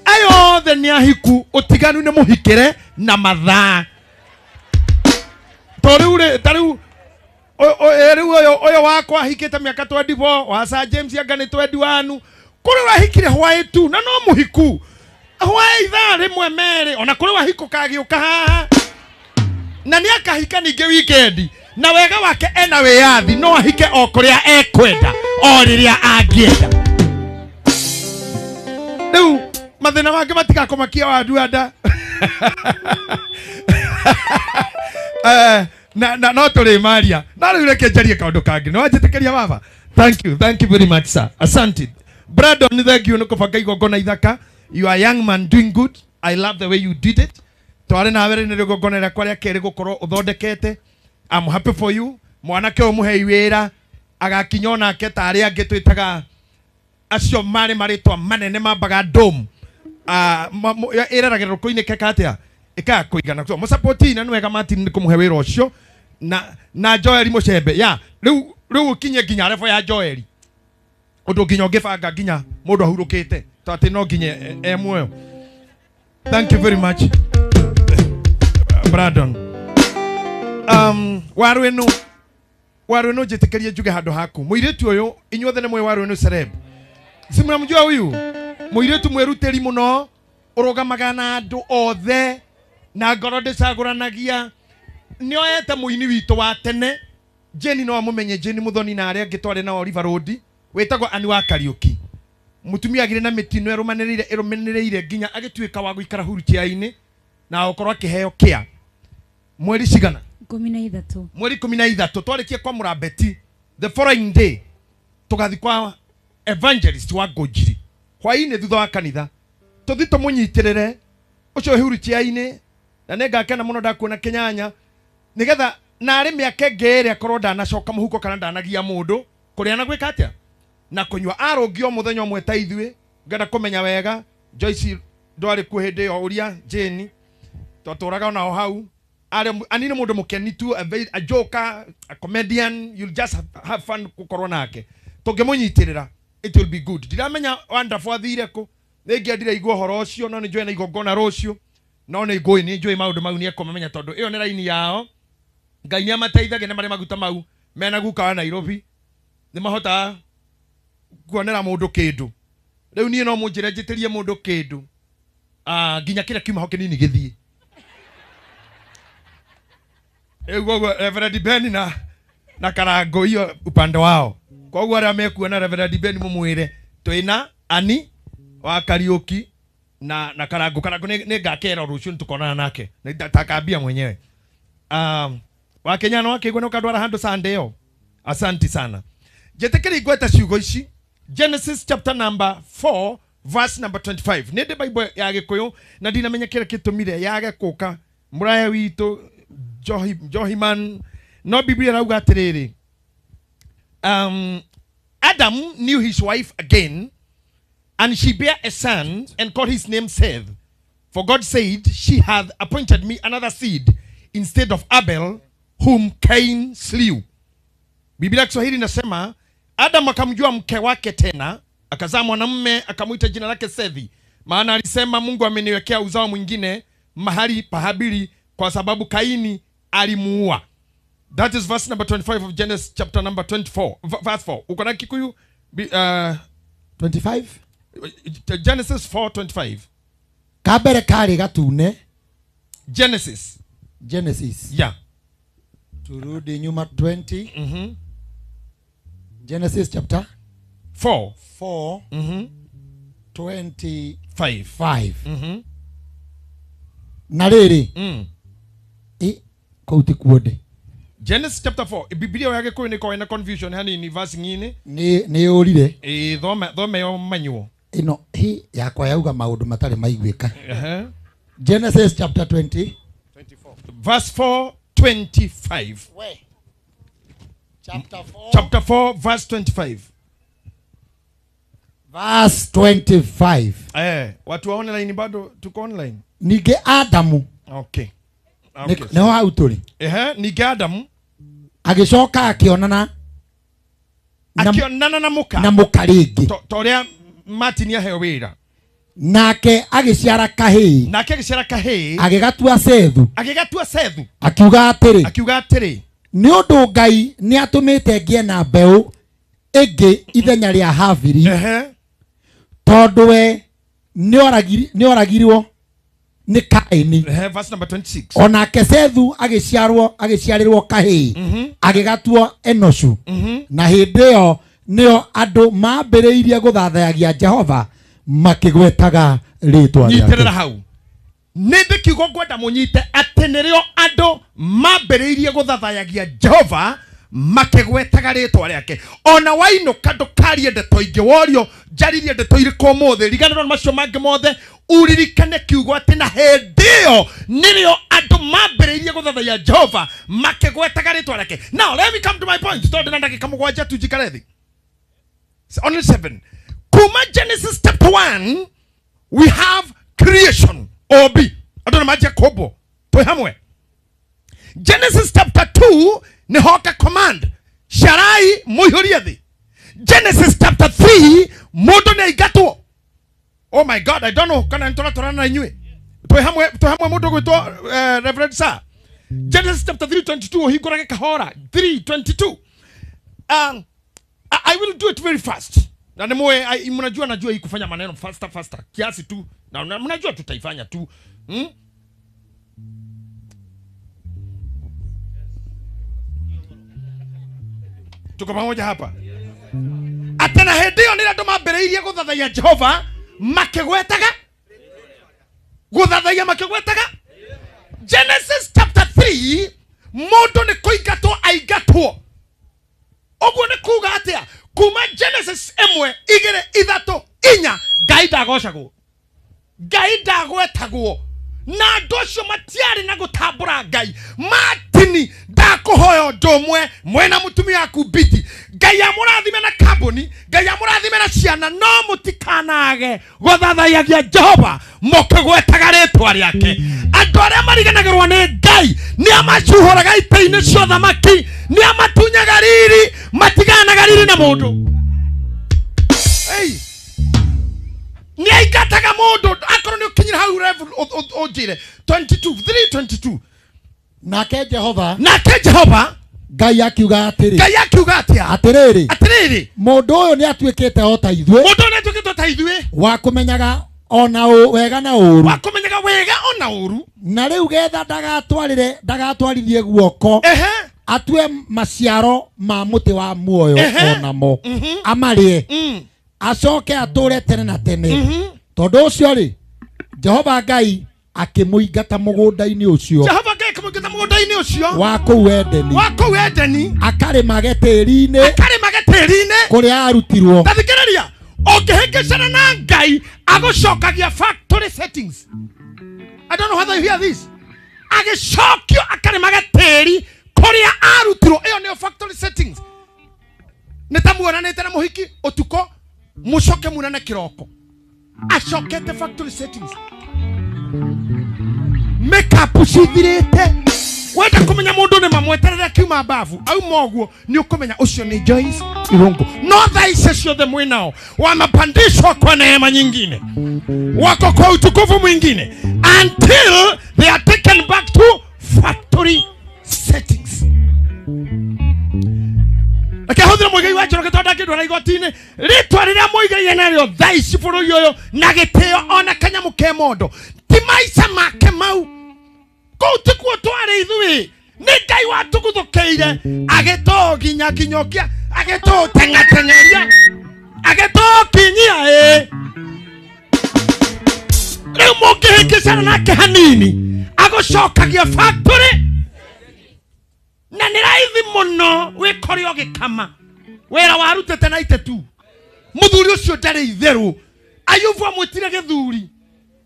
Aya othe nĩ ahiku, ũtiganu nĩ mũhikĩre na mathaa. To rĩu rĩ, ta rĩu rĩu ũyũ wakwa ahikĩte mĩaka 24, wa Sir James anga nĩ 21. Kũrĩ ũrahikire hwaĩ tu na no mũhiku hwaĩ ithaa rĩmwe merĩ, ona kũrĩ wahikũka agĩũka haha na nĩ akahika ningĩ weekend, na wega wake ena wĩyathi, no ahike o kũrĩa ekwenda o rĩrĩa angĩenda. Rĩu mathĩna mangĩ matigakũmakia wa nduanda. Na no tũrĩ maria, na rĩu reke njarie kaũndũ kangĩ. Nĩ wanjĩtĩkĩria, baba? Thank you, thank you very much, sir. Asante. Brandon, thank you nĩ kũbanga igongona ithaka. You are a young man doing good. I love the way you did it. Twarĩ nawe rĩ, nĩ rĩgongona rĩakwa rĩa kerĩ gũkorwo ũthondekete. I'm happy for you. Mwanake ũyũ mũhei wĩra, agakinya onake ta arĩa angĩ twĩtaga acio marĩ marĩtwa manene mambaga dome. Ĩreragĩra rũkũ-inĩ keka atĩa ĩkaga kũigana. So mũsapoti na nĩ wega Martin nĩ kũmũhe wĩra ũcio na Joel Mũcembe ya rĩu ũkinye nginya level ya Joel, ũndũ nginya ũngĩbanga nginya mũndũ ahurũkĩte. Tate no nginye e muoyo. Thank you very much, Brandon. Waru eno njitikirie njuge handu haku. Muiritu uyu inyuothe ni mwe waru eno celeb. Si mnamjua huyu? Muiritu mwiruteri muno, urugamaga na andu othe na ngoro ndicaguranagia. Nioete muini witu wa tene. Jeni no amumenye, Jeni Muthoni na aria angi twari nao River Road, witagwo Ani wa Kariuki. Mutumia agire na mitino irumaniriire nginya agituika wa guikara hurutia-ini na okorwo akiheo kia mweri cigana 13. Mweri 13 twarikie kwa Murambeti the following day tugathi kwa evangelist wa Ngũnjiri hwaini thutha wa kanitha tuthi tumunyitirire ucio hurutia-ini na ningakena muno ndakuona Kinyanya nigetha na ari miaka ĩngĩ ĩrĩ akorwo ndanacoka mũhuko kana ndanagia mũndũ kũrĩa na gwĩka atĩa na kũnyua. Arũngio mũthenya ũmwe ta ithuĩ ngenda kũmenya wega Joyce ndwarĩ kuo hĩndĩ ĩyo ũria Jane twatũraga onao hau. Ani nĩ mũndũ mũkeni tu, a joker, a comedian, you'll just have fun gũkorwo nake. Tũngĩmũnyitĩrĩra it will be good. Ndiramenya Wonderful athire kũ, nĩngĩendire igua ũhoro ũcio, no nĩnjũĩ na igongona rũciũ, no nĩ ngũĩ nĩnjũĩ maũndũ mau nĩekũmamenya tondũ ĩyo nĩ raini yao. Ngai nĩ amateithagia na marĩ maguta mau mena guka wa Nairobi nĩ mahotaga kuonera mũndũ kĩndũ. Rĩu niĩ no mũnjĩre njĩtĩrie mũndũ kĩndũ nginya kĩrĩa kiuma ho kĩnini gĩthiĩ. Rĩu Reverend Ben na Karango hiyo upande wao. Koguo arĩa mekuona Reverend Ben mũmwĩre twĩna Ani wa Kariuki na Karango. Karango nĩ ngakera rũciũ nĩtũkonana nake nitakambia mwenyewe. Wakenya no akigwa no kadwara handu Sunday yo. Asante sana. Jetekeri gweta ciugo ici Genesis chapter number 4 verse number 25. Nende Bible ya Gikuyu na ndinamenya kira kitumire yage kuka muraya witu Johiman no Biblia rauga atiriri. Adam knew his wife again, and she bare a son and called his name Seth. For God said, she hath appointed me another seed instead of Abel, whom Cain slew. Biblia Kiswahili inasema Adam akamjua mke wake tena, akazaa mwanamume akamuita jina lake Sethi, maana alisema Mungu ameniwekea uzao mwingine mahali pa Habili kwa sababu Kaini alimuua. That is verse number 25 of Genesis chapter number 24, verse 4. Uko na Kikuyu 25? Genesis 4:25. Kabere kari gatune. Genesis. Yeah. Turudi nyuma 20. Genesis chapter 4. 4. 25. Na riri. Kouti kuode. Genesis chapter 4. Biblia yake ko ni na confusion hani ni verse ngine. Ni urire. Thome yo manyuo. Ino hi yakwa yauga maundu matari maiguika. Genesis chapter 20. 24. Verse 4:25. We. Chapter 4. Chapter 4 verse 25. Verse 25. Watu wa online bado tuko online. Nige Adamu. Okay. Okay. Nĩho hau tũrĩ. Nige Adamu agĩcoka akĩonana akĩonana na mũka. Na mũka rĩngĩ. Toria Martin aheo wĩra. Nake agĩciara kahĩĩ. Nake agĩciara kahĩĩ. Agĩgatua Sethu. Agĩgatua Sethu. Akiuga atĩrĩ. Akiuga atĩrĩ. Nĩ ũndũ Ngai nĩatũmĩte ngĩe na mbeũ ĩngĩ ithenya rĩa Habili. Tondũ we nĩoragirwo nĩ Kaini. Verse number 26. Onake Sethu agĩciarĩrwo kahĩĩ. Agĩgatua Enoshu. Na hĩndĩ ĩyo nĩo andũ mambĩrĩirie gũthathayagia Jehova makĩgwetaga rĩtwa rĩake. Nyitĩrĩra hau. Nĩ ndĩkiugo ngwenda mũnyite atĩ nĩrĩo andũ mambĩrĩirie gũthathayagia Jehova makĩgwetaga rĩtwa rĩake. Ona wainũka ndũkarie ndeto ingĩ, worio njaririe ndeto irĩkũ ũmũthĩ, riganĩrwo nĩ macio mangĩ mothe, uririkane kiugo atĩ na hĩndĩ ĩyo nĩrĩo andũ mambĩrĩirie gũthathaiya Jehova makĩgwetaga rĩtwa rĩake. Now let me come to my point, tondũ ndĩna ndagĩka 7 tu njikare thĩ. It's only 7. Kuma Genesis chapter 1 we have creation. Obi andũ nĩ manjia kũmbwo twĩ hamwe. Genesis chapter 2 ni hoka command, sharai muihurie thi. Genesis chapter 3 mundu ni aingatwo. Oh my God, I don't know kana ntoratorana na inyuĩ. Twĩ hamwe mũndũ gwĩtwo Reverend Sir. Genesis chapter 3:22 ũhingũrage kahora 3:22. I will do it very fast. Na nimwe mnajua najua hii kufanya maneno faster faster kiasi tu, na mnajua tutaifanya tu. Tuko pamoja hapa. Atena hĩndĩ ĩyo nĩrĩo andũ mambĩrĩirie gũthathaiya Jehova makĩgwetaga gũthathaiya makĩgwetaga. Genesis chapter 3 mũndũ nĩ kũingatwo aingatwo. Ũguo nĩ kuga atĩa? Kuma Genesis 1, 2, 3, 4 Ngai ndagocagwo, Ngai ndagwetagwo, na andũ acio matiarĩ na gũtambũra Ngai. Martini ndakũhoya ũndũ ũmwe mwena mũtumia waku Biti, Ngai amũrathime na kambuni, Ngai amũrathime na ciana, no mũtikanage gũthathaiyagia Jehova mũkĩgwetaga rĩtwa rĩake. Andũ arĩa mariganagĩrwo nĩ Ngai nĩ amacuhũraga itĩ-inĩ cia ũthamaki, nĩ amatunyaga riri, matiganaga riri na mũndũ. Hey. Nĩ aingataga mũndũ akorwo nĩ ũkinyire hau level ũnjĩre 22 3:22. Nake Jehova Ngai akiuga atĩrĩ, Ngai akiuga atĩa? Atĩrĩrĩ, atĩrĩrĩ, mũndũ ũyũ nĩ atuĩkĩte o ta ithuĩ, mũndũ ũyũ nĩ atuĩkĩte o ta ithuĩ, wa kũmenyaga ona wega na ũũru, wa kũmenyaga wega ona ũũru, na rĩu getha ndagatwarithie guoko atue maciaro ma mũtĩ wa muoyo onamo amarĩe, acoke atũre tene na tene. Tondũ ũcio rĩ, Jehova Ngai akĩmũingata mũgũnda-inĩ ũcio, Jehova Ngai akĩmũingata mũgũnda-inĩ ũcio wa kũu Edeni, wa kũu Edeni, akarĩmage tĩĩri-inĩ, akarĩmage tĩĩri-inĩ kũrĩa arutirwo. Ta thikĩrĩria, ũngĩhĩngĩcana na Ngai agũcokagia factory settings. I don't know whether you hear this. Agĩcokio akarĩmage tĩĩri kũrĩa arutirwo. Ĩyo nĩyo factory settings. Nĩ ta muonanĩte na mũhiki ũtukũ, mũcoke munane kĩroko. Acokete factory settings. Makeup cithirĩte. Wenda kũmenya mũndũ nĩ mamweterere akiuma mbabu auma ũguo nĩ ũkũmenya ũcio nĩ Joyce Irungu. No thaa ici ciothe mwĩnao wamepandishwa kwa neema nyingine, wako kwa utukufu mwingine, until they are taken back to factory settings. Akahũthĩra mũigai wa Njoroge tondũ ndangĩndwara igoti-inĩ. Rĩtwa rĩrĩa mũigai narĩo thaa ici bũrũri ũyũ na gĩtĩo ona kanyamũ ke mondo ti maica make mau. Kũu tikuo twarĩ ithuĩ, nĩ Ngai watũguthũkĩire agĩtũginya kinyũkia, agĩtũteng'ateng'eria, agĩtũkinyia. Ĩ rĩu mũngĩhĩngĩcana nake hanini agũcokagia factory, na nĩ raithi mũno wĩkore ũgĩkama wĩra warutĩte na itetu. Mũthuri ũcio ndarĩ itherũ. Ayubu amwĩtire gĩthuri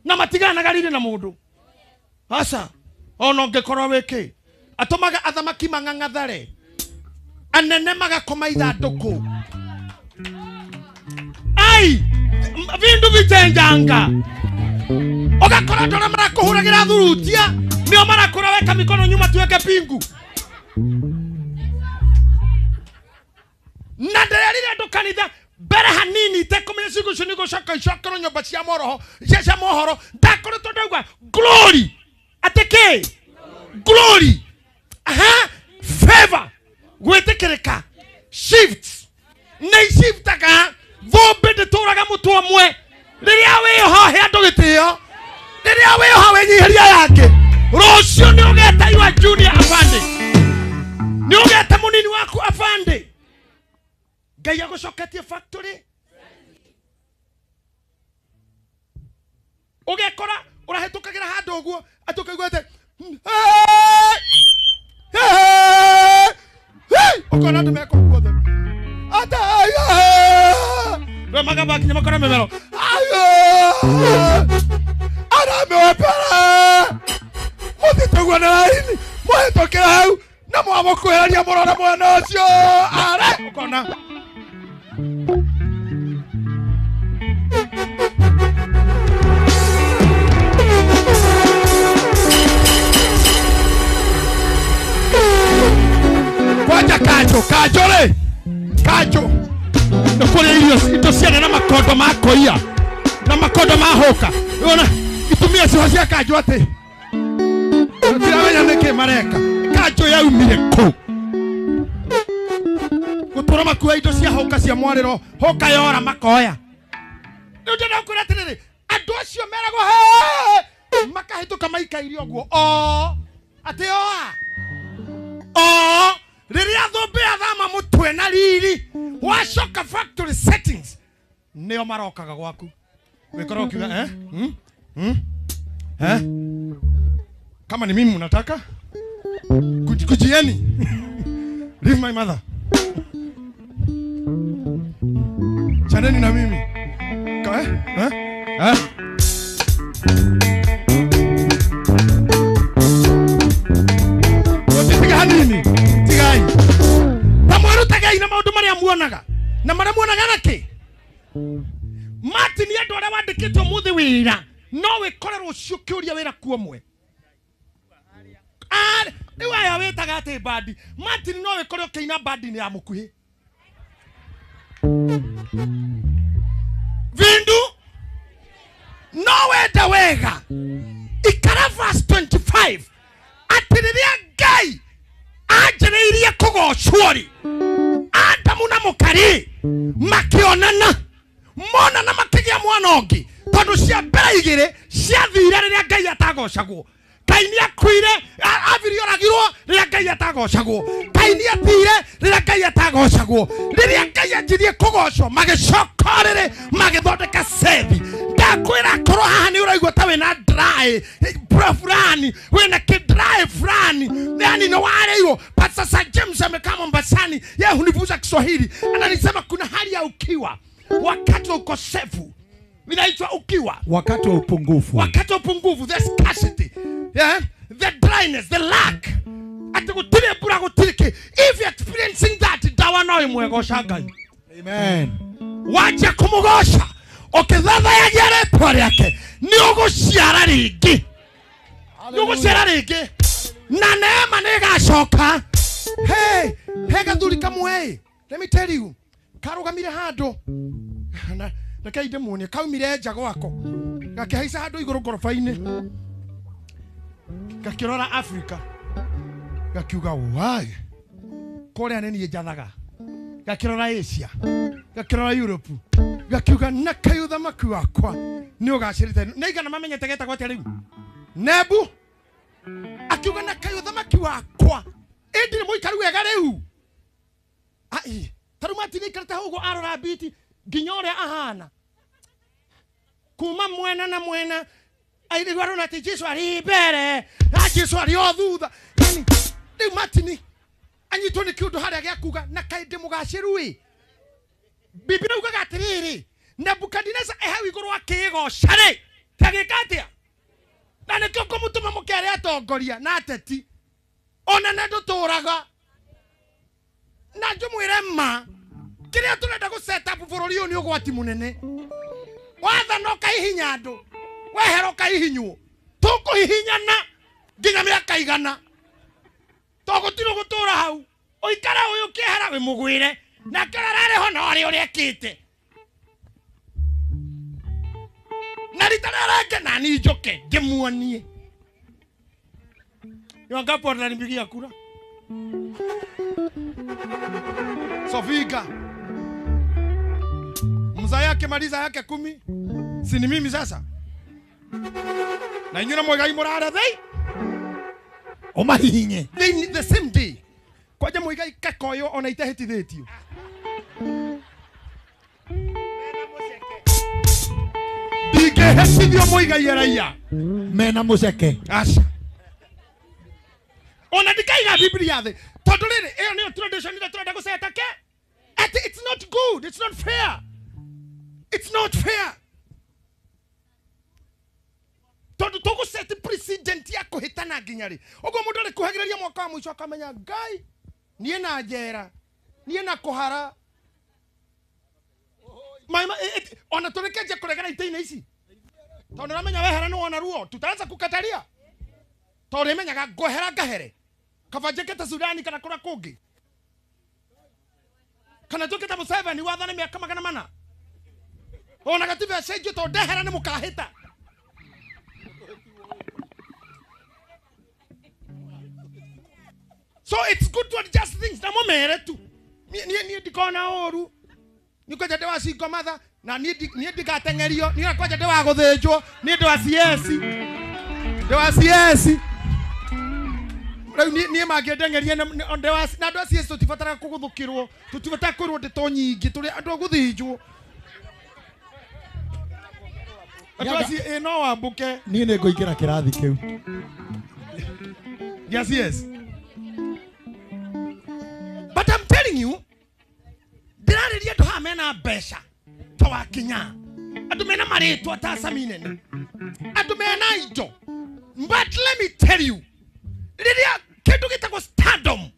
na matiganaga riri na mũndũ. Aca ona ũngĩkorwo wĩkĩ, atũmaga athamaki mang'ang'athare, anene magakoma ithandũkũ. Ai vindu vichenjanga, ũgakora andũ arĩa marakũhũragĩra thurutia nĩo marakũra weka mikono nyuma tuweke pingu. Na ndĩrerire andũ kanitha mbere hanini itekũmenya ciugo icio nĩ gũcoka icokerwo nyũmba cia mohoro, cia mohoro. Ndakoretwo ndauga glory, atĩ kĩ? Glory, aha, favor, gwĩtĩkĩrĩka, shifts nĩ iciftaga. Thũmbĩ ndĩtũraga mũtwe ũmwe. Rĩrĩa wĩho he andũ gĩtĩo, rĩrĩa wĩho wĩnyiheria yake, rũciũ nĩ ũgeta your junior afande, nĩ ũgeta mũnini waku afande. Ngai agũcoketie factory. Ũgekora ũrahĩtũkagĩra handũ ũguo atĩ ũkaigua atĩ ũkona andũ meka ũguo othe atĩ magabakinya makora memero aramewepera mũthite ũguo na raini mũhĩtũkĩra hau na mwamũkwĩrania mũrore mwena ũcio are ũkona. Kwanja kanjo kanjo rĩ kanjo nĩ kũrĩa irio indo ciana na makondo ma kũiya Na makondo mahoka. Ona itumia ciho cia kanjũ atĩ. Tiramenya nĩkĩ mareka. Kanjũ yaumire kũ? Gũtũra makua indo cia hoka cia mwarĩro, hoka yora makoya. Rĩu ndĩrenda gũkwĩra atĩrĩrĩ, andũ acio meragwo he makahĩtũka maikaire ũguo o atĩ oa o rĩrĩa thũmbĩ yathama mũtwe na riri wacoka factory settings nĩo marokaga gwaku wĩkorwo ũkiuga eh kama ni mimi mnataka kujieni leave my mother chaneni na mimi eh tiga nini tigai tamwarutagai na maundu maria muonaga na maria muonaga naki Martin andu aria wandikitwo muthi wira no wikore rucio kiuria wira kuo mwe riu aya witaga ati bandi Martin no wikore ukiina bandi ni ya mukuhi vindu no wenda wega ikara verse 25 atiriria Ngai anjĩrĩirie kũgocwo rĩ Adamu na mũkarĩ makĩonana monana makĩgĩa mwana ũngĩ tondũ cia mbere igĩrĩ ciathire rĩrĩa Ngai atagocagwo. Kaini akuire Abiri oragirwo rĩrĩa Ngai atagocagwo. Kaini athire rĩrĩa Ngai atagocagwo. Rĩrĩa Ngai anjirie kũgocwo magĩcoka rĩrĩ magĩthondeka Sethi. Ndakwĩra korwo haha nĩ ũraigua ta wĩna dry fulani wĩna kidry fulani yani nĩ warĩirwo. But sasa James amekaa Mombasani, yeye hunifunza Kiswahili, ananisema kuna hali ya ukiwa wakati wa ukosefu inaitwa ukiwa, wakati wa upungufu, wakati wa upungufu, the scarcity, yeah, the dryness, the lack. Ati gutire mbura gutirike. If you're experiencing that, dawa no imwegosha Ngai. Amen. Wacha kumugosha ukithathayagia rĩtwa rĩake nĩ ũgũciara rĩngĩ, nĩ ũgũciara rĩngĩ na neema nĩ ĩgacoka. Hey, he gathuri kamwe, let me tell you, karugamire handũ na reke ndĩmuonie, kaumire nja gwako gakĩhaica handũ igũrũ ngoroba-inĩ gakĩrora Africa gakiuga wai kũrĩa nĩ niĩ njathaga, gakĩrora Asia gakĩrora Europe gakiuga na kaĩ ũthamaki wakwa nĩ ũgacĩrĩte. Nĩ igana mamenyete getagwo atĩa rĩu Nebu akiuga na kaĩ ũthamaki wakwa ĩndĩ nĩ mũikaru wega rĩu. Ai tarĩu Martin aikarĩte hau ũguo arora biti nginya ũrĩa ahana kuma mwena na mwena airĩgu arona atĩ Jesu arĩ mbere na Jesu arĩ o thutha. Yani rĩu Martin anyitwo nĩ kĩũndũ harĩa gĩa kuga na kaĩ ndĩ mũgacĩru ĩ. Biblia ugaga atĩrĩrĩ, Nebukadineza e hau igũrũ akĩĩgoca rĩ tagĩka atĩa? Na nĩkĩo ngũmũtũma mũkere atongoria na ateti ona nĩ ndũtũraga na njũmwĩre ma kĩrĩa tũrenda gũ set up bũrũri ũyũ nĩ ũgwati mũnene. Wathana ũkaihinya andũ, wehera ũkaihinywo, tũkũhihinyana nginya mĩaka igana to gũtirĩ gũtũra hau ũikare ũyũ ũkĩehera wĩmũgwĩre nake ũrĩa ararĩ ho na ũrĩa ũrĩa na rita rĩrĩa rĩngĩ nani njoke ngĩmuonie. Ni wangapi watanipigia kura? Sofika mzaa yake maliza yake 10 si ni mimi sasa na inyuĩ na Muigai mũrara thei ũmahihinye the same day kwanja Muigai kakoyo ona itahĩtithĩtio. Ndingĩhĩtithio Muigai araiya mena mũceke aca ona ndikaiga Biblia thĩ tondũ rĩrĩ ĩyo nĩyo tradition ĩrĩa tũrenda gũceta ke ati it's not good, it's not fair, it's not fair tondũ tũgũceti precedent ya kũhĩtana nginya rĩ ũguo mũndũ arĩkuhagĩrĩria mwaka wa mũico akamenya Ngai niĩ na njera niĩ na kũhara ona tũrĩkenje kũregera itĩ-inĩ ici tondũ ũramenya wehera nĩ wona ruo tutaanza kukataria tondũ ũrĩmenyaga ngwehera ngahere kaba njĩkĩte Sudani kana kũrĩa kũngĩ kana njũkĩte Museveni wathane mĩaka 400. Ona gatibe cenjio to ndehera nĩ mũkahĩta. So it's good to adjust things. Na mumere tu. Niĩ ndikona ũru. Nĩ kwanja ndĩ wa single mother na niĩ ndigateng'erio. Niĩ kwanja ndĩ wa gũthĩnjwo. Niĩ ndĩ wa CS. Ndĩ wa CS. Rĩu niĩ mangĩndeng'eria ndĩ wa na andũ a CS tũtibataraga kũgũthũkĩrwo. Tũtibataraga kwĩrwo ndeto nyingĩ. Tũrĩ andũ a gũthĩnjwo. Andũ a CS no wambũke. Niĩ nĩ ngũingĩra kĩrathi kĩu. Gĩa CS. But I'm telling you, ndĩrarĩria andũ haha mena mbeca ta wakinya, andũ mena marĩtwa ta Saminene, andũ mena indo. But let me tell you, rĩrĩa kĩndũ gĩtagwo stardom,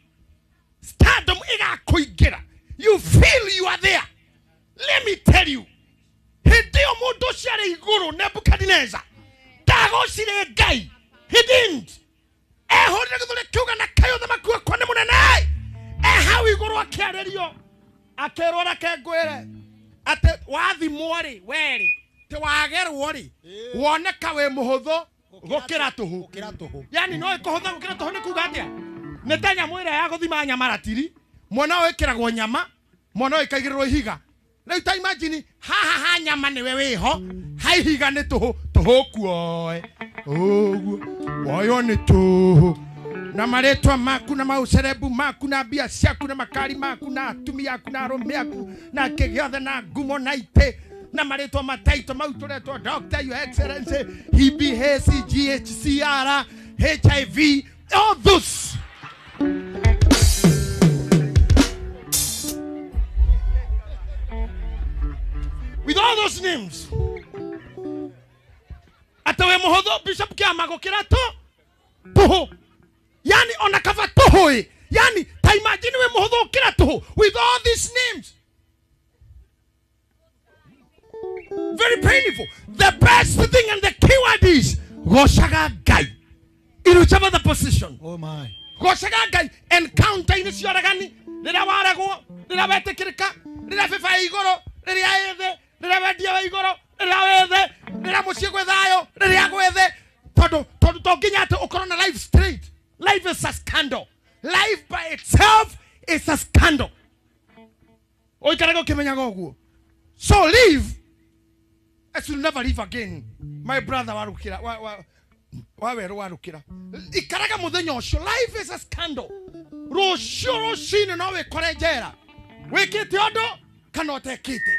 stardom ĩgakũingĩra, you feel you are there. Let me tell you, hĩndĩ ĩyo mũndũ ũcio arĩ igũrũ Nebuchadnezzar ndagocire Ngai. He didn't. Ehũrire gĩthũri akiuga na kaĩ ũthamaki wakwa nĩ mũnene. Hau igũrũ akĩarĩrio akĩrwo reke ngwĩre atĩ wathimwo rĩ werĩ tĩ wagerwo rĩ woneka wĩ mũhũthũ gũkĩra tũhũ. Yani no ĩkũhũtha gũkĩra tũhũ nĩ kuga atĩa? Nĩ ta nyamũ ĩrĩa ya gũthima nyama ratiri, mwana ũyũ ĩkĩragwo nyama, mwana ũyũ ĩkaigĩrĩrwo ihiga. Rĩu ta imagine haha ha nyama nĩwe wĩho, ha ihiga nĩ tũhũ, tũhũ kuoe ũguo woywo nĩ tũhũ. Na marĩtwa maku na maucerebu maku na mbia ciaku na makari maku na atumia aku na arũme aku na kĩ gĩothe na ngumo na itĩ na marĩtwa mataito mau tũretwo Doctor, Your Excellency, EBHC, GHCR, HIV, all those. With all those names. Ata we mũhũthũ Bishop Kĩama gũkĩra tũhũ. Yani ona kava tũhũ. Yani ta imagine we mũhũthũ gũkĩra tũhũ with all these names. Very painful. The best thing and the keyword is gocaga Ngai. In whichever the position. Oh my. Gocaga Ngai encounter inĩ cioragani rĩrĩa waregwo, rĩrĩa wetĩkĩrĩka, rĩrĩa bĩba ĩ igũrũ, rĩrĩa ĩ thĩ, rĩrĩa wendia wĩ igũrũ, rĩrĩa wĩ thĩ, rĩrĩa mũciĩ gwĩ thayũ, rĩrĩa gwĩ thĩ. Tondũ to nginya atĩ ũkorwo na life straight. Life is a scandal. Life by itself is a scandal. Ũikarage ũkĩmenyaga ũguo. So live as you'll never live again. My brother warukira wa werũ warukira. Ikaraga mũthenya ũcio. Life is a scandal. Rũciũ rũcinĩ no wĩkore njera. Wĩkĩte ũndũ kana ũtekĩte.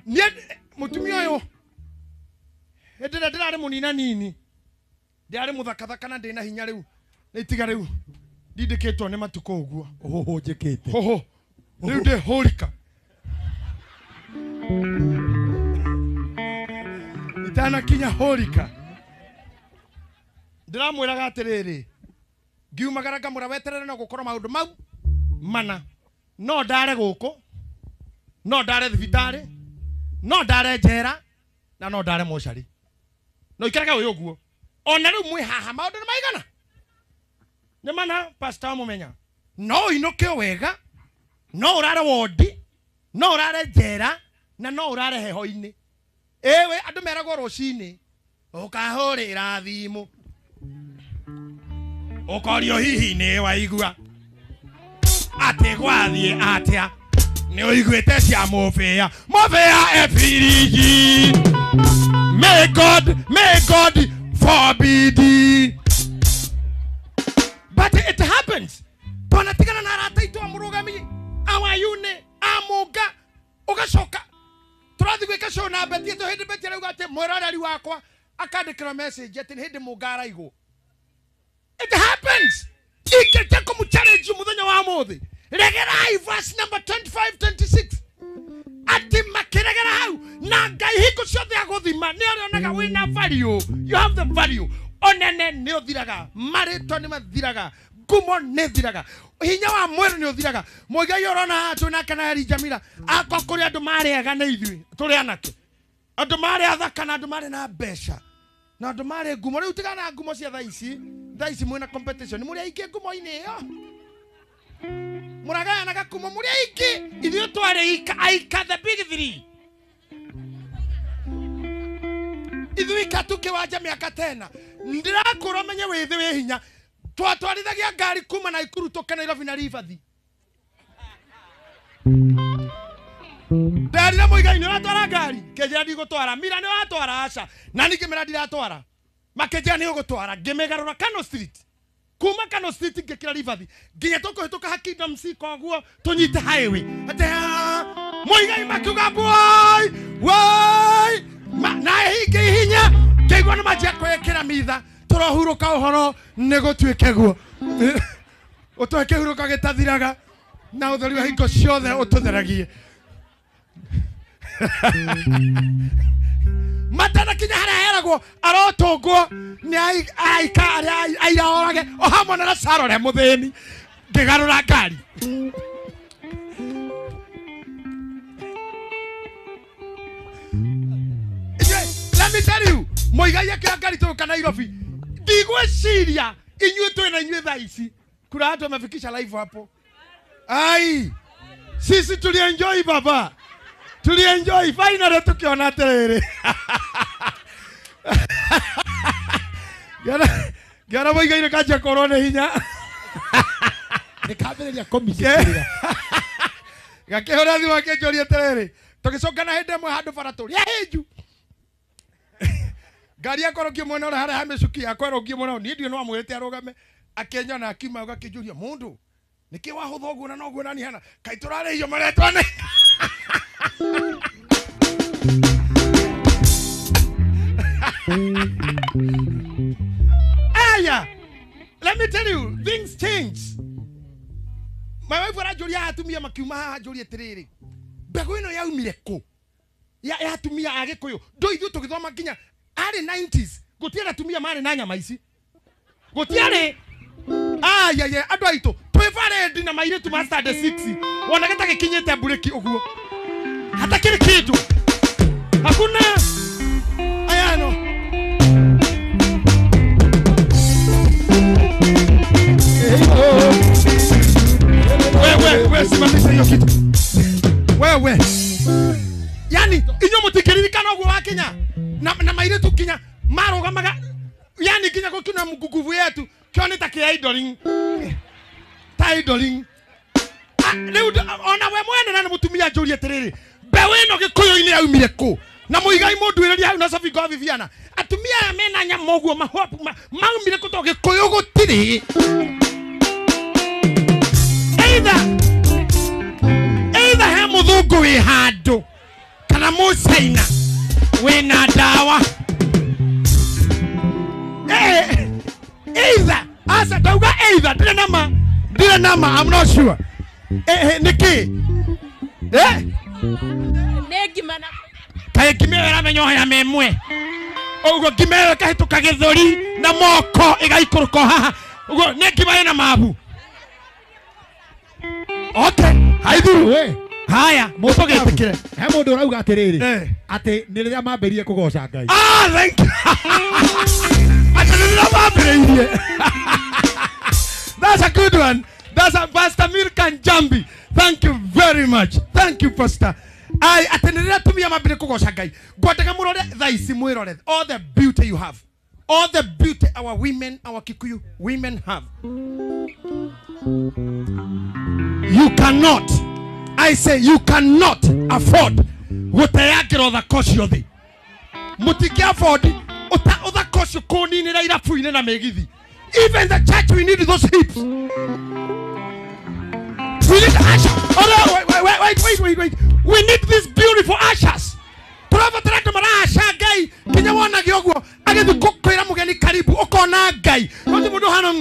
Niĩ mũtumia ũyũ hĩndĩ ĩrĩa ndĩrarĩ mũnina nini ndĩrarĩ mũthakathaka na ndĩna hinya rĩu nĩ itiga rĩu ndindĩkĩtwo nĩ matukũ ũguo. Ũhũhũnjĩkĩte. Hũhũ. Rĩu ndĩ hũrika. Itanakinya hũrika. Ndĩramwĩraga atĩrĩrĩ, ngiumagara ngamwĩra weterere no gũkorwo maũndũ mau mana. No ndare gũkũ, no ndare thibitarĩ, no ndare njera na no ndare mocarĩ. No ikarage wĩ ũguo. Ona rĩu mwĩ haha maũndũ nĩ maigana. Nĩ mana pastor wa Mũmenya. No ũinũke o wega, no ũrare wondi, no ũrare njera na no ũrare heho-inĩ. Ĩwe andũ meragwo rũcinĩ ũkahũrĩra thimũ ũkorio hihi nĩ waigua atĩ gwathiĩ atĩa nĩ ũiguĩte cia mũbĩa mũbĩa ebiriji. May God forbid. But it happens. Twanatigana na arata aitũ a mũrũgami awayune amũnga ũgacoka tũrathiĩ gwĩka show na Betty tũ hĩndĩ Betty arauga atĩ mwĩroreri wakwa akandĩkĩra message atĩ nĩ hĩndĩ mũnga araigwo. It happens. Ingĩte kũmũ-challenge mũthenya wa ũmũthĩ. Regerai verse number 25 26. Ati makiregera hau na Ngai hingo ciothe agũthima nĩ arĩonaga wĩna value. You have the value. Onene nĩ ũthiraga, marĩtwa nĩ mathiraga, ngumo nĩ thiraga, hinya wa mwĩrĩ nĩ ũthiraga. Mũigai ũrona haha twĩ nake na Elijah Mira akwa kũrĩ andũ marĩ ega nĩ ithuĩ tũrĩ anake, andũ marĩ athaka na andũ marĩ na mbeca na andũ marĩ ngumo. Rĩu tigana na ngumo cia thaa ici, thaa ici mwĩna competition, mũrĩ aingĩ ngumo-inĩ ĩyo. Mũragayanaga kuma mũrĩ aingĩ. Ithuĩ twarĩ aika the big three. Ithuĩ ika tũkĩwanja mĩaka tena. Ndĩrakũra menye wĩthĩ wĩ hinya. Twatwarithagia ngari kuma Naikuru tũke Nairobi na Ribathi. Nderire Muigai nĩ ũratwara ngari, kĩnjĩra ndigũtwara. Mira nĩ ũratwara aca. Na niĩ ngĩmĩra ndiratwara. Makĩnjĩra nĩ ũgũtwara. Ngĩmĩgarũra Kano Street. Kuma Kano Street ngĩkĩra Ribathi. Nginya tũkũhĩtũka ha Kingdom C koguo tũnyite highway. Atĩ Muigai makiuga boy, woi. Na hingĩ hinya ngĩigua nĩ manjia kwĩkĩra mitha. Tũrohurũka ũhoro nĩ gũtuĩke guo. Ũtũhe kĩhurũka gĩtathiraga na ũtheri wa hingo ciothe ũtũtheragie. Matanakinya harĩa heragwo arotũngwo nĩ aika arĩa aira orage o hamwe na Lazaro ũrĩa mũthĩni. Ngĩgarũra ngari. Let me tell you, Muigai akĩoya ngari tũgũka Nairobi. Ndigwĩciria inyuĩ twĩna inyuĩ thaa ici. Kuna watu wamefikisha live hapo. Ai, sisi tulienjoy baba. Tulienjoy finally tukiona atĩrĩrĩ. Ngĩona Muigai nĩkanjia kũrwo nĩ hinya. Nĩkambĩrĩria kũmicĩkĩrĩra. Gakĩhũra thimũ akĩnjũria atĩrĩrĩ, tũgĩcokana hĩndĩ ĩmwe handũ bara tũrĩ ahĩnju. Ngari yakwa ĩrũngiĩ mwena ũrĩa harĩa ha mĩcuki yakwa ĩrũngiĩ mwena ũyũ. Niĩ ndiũĩ no amwĩrĩte arũgame. Akĩnyona akiuma agakĩnjũria, mũndũ nĩkĩ wahũtha ũguo na noguo nani hana? Kaĩ tũrarĩhio marĩa twane. Aya, let me tell you, things change. My wife aranjũria atumia makiuma haha anjũria atĩrĩrĩ, mbegũ ĩno yaumire kũ? Ya atumia a Gĩkũyũ. Ndũ ithuĩ tũgĩthoma nginya arĩ 90s gũtiarĩ atumia marĩ na nyama ici. Gũtiarĩ. Aya, andũ aitũ twĩ parade na mairĩtu ma standard 6 wona gĩtagĩkinyĩte mburĩki ũguo. Hatakĩrĩ kĩndũ. Hakuna. Aya no. Wewe simamisha hiyo kitu. Wewe. Yani inyuĩ mũtikĩririkana ũguo wa Kenya na mairĩtu kinya marũgamaga yani kinya gũkiuna nguvu yetu kĩone ta kĩa idling. Ta idling. Rĩu ona we mwene na nĩ mũtumia njũrie atĩrĩrĩ, mbeũ ĩno Gĩkũyũ-inĩ yaumire kũ? Na Muigai mũnduĩrĩrie hau na Sophie Ngovi Viviana. Atumia aya mena nyama ũguo maumire kũ tondũ Gĩkũyũ gũtirĩ. Either he mũthũngũ wĩ handũ kana mũcaina wĩna ndawa. Either asa ndauga either ndirĩ na ma I'm not sure. Nĩkĩ? Nĩ ngima na kaĩ ngima ĩyo ĩramenya ũhĩa memwe. Ũguo ngima ĩyo ĩkahĩtũka gĩthũri na moko ĩgaikũrũka haha. Ũguo nĩ ngima ĩna mabu. Okay, haithuru. We. Haya, mũtũgĩtĩkĩre. He mũndũ ũrauga atĩrĩrĩ, atĩ nĩ rĩrĩa mambĩrĩrie kũgoca Ngai. Ah, thank you. Atĩ nĩ rĩrĩa mambĩrĩirie. That's a good one. That's a Pastor Milka Njambi. Thank you very much. Thank you, Pastor. I atĩ nĩ rĩrĩa atumia mambĩrĩrie kũgoca Ngai. Ngwendaga mũrore thaa ici mwĩrore all the beauty you have. All the beauty our women, our Kikuyu women have. You cannot, I say you cannot afford gũteangĩra ũthaka ũcio thĩ. Mũtingĩ afford ũthaka ũcio kũninĩra irabu-inĩ na mĩgithi. Even the church, we need those hips. We need ushers. Oh no, wait. We need these beautiful ushers. Tũrabatara andũ maraca Ngai nginya wonage ũguo agĩthiĩ kwĩra mũgeni karibu ũkona Ngai. No ti mũndũ hana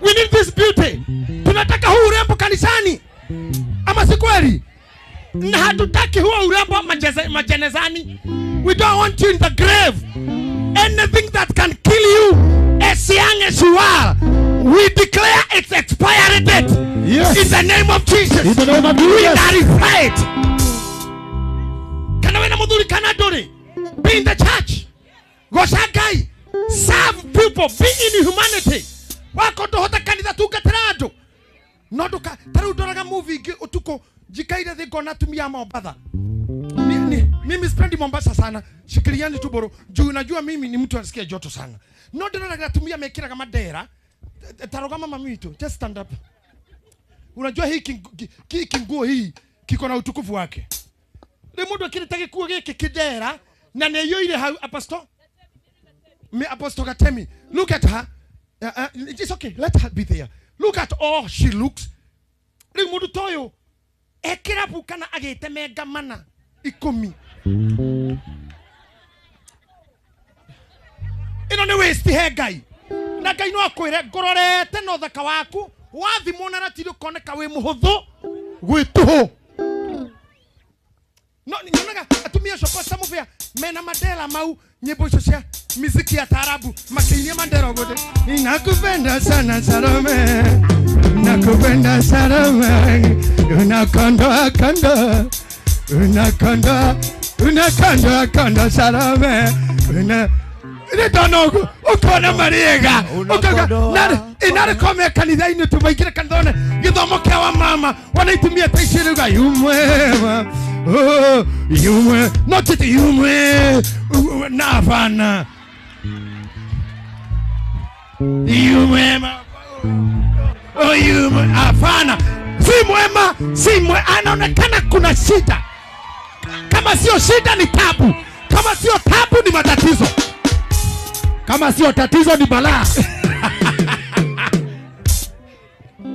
We need this beauty. Tunataka huu urembo kanisani. Ama si kweli? Na hatutaki huo urembo majenezani. We don't want you in the grave. Anything that can kill you as young as you are, we declare its expiry date. Yes. In the name of Jesus. In the name of Jesus. We clarify it. Kana wena muthuri kana nduri. Be in the church. Goca Ngai. Serve people, be in humanity. Wako nduhota kanitha tungatira andu. No nduka ta riu ndoraga movie ingi utuku njikaire thi ngona atumia a Mombatha. Mimi sipendi Mombasa sana. Shikiliani tu boro. Juu najua mimi ni mtu anasikia joto sana. No ndoraga atumia mekiraga madera. Tarogama mami witu. Just stand up. Unajua hii kinguo hii kiko na utukufu wake. Rĩu mũndũ akĩrĩte gĩkuo gĩkĩ kĩndera na nĩ aiyũire hau apostle. Me Apostle Gatemi. Look at her. It's okay. Let her be there. Look at all she looks. Rĩu mũndũ ta ũyũ ekĩrabu kana agĩtemenga mana 10. Ĩno nĩ waste he Ngai. Na Ngai no akwĩre ngũrorete na ũthaka waku wathimwo na ratiri ũkoneka wĩ mũhũthũ gwĩ tũhũ. No nyonaga atumia acio Pastor Mubea mena mandela mau nyimbo icio cia miziki ya taarabu makiinia mandela ũguo ninakupenda sana Salome, nakupenda Salome, unakondoa kondo, unakondoa, unakondoa kondo Salome, una ndona ũguo ũkona mariega ũkauga inarĩkomea kanitha-inĩ tumaingĩre kanitha-inĩ gĩthomo kĩa wa mama wanaitumia ta ici rĩuga yumwema. Oh, yumwe, not it yumwe, navana. Yumwe, oh yumwe, hapana. Si mwema, si mwe, anaonekana kuna shida. Kama sio shida ni tabu. Kama sio tabu ni matatizo. Kama sio tatizo ni balaa.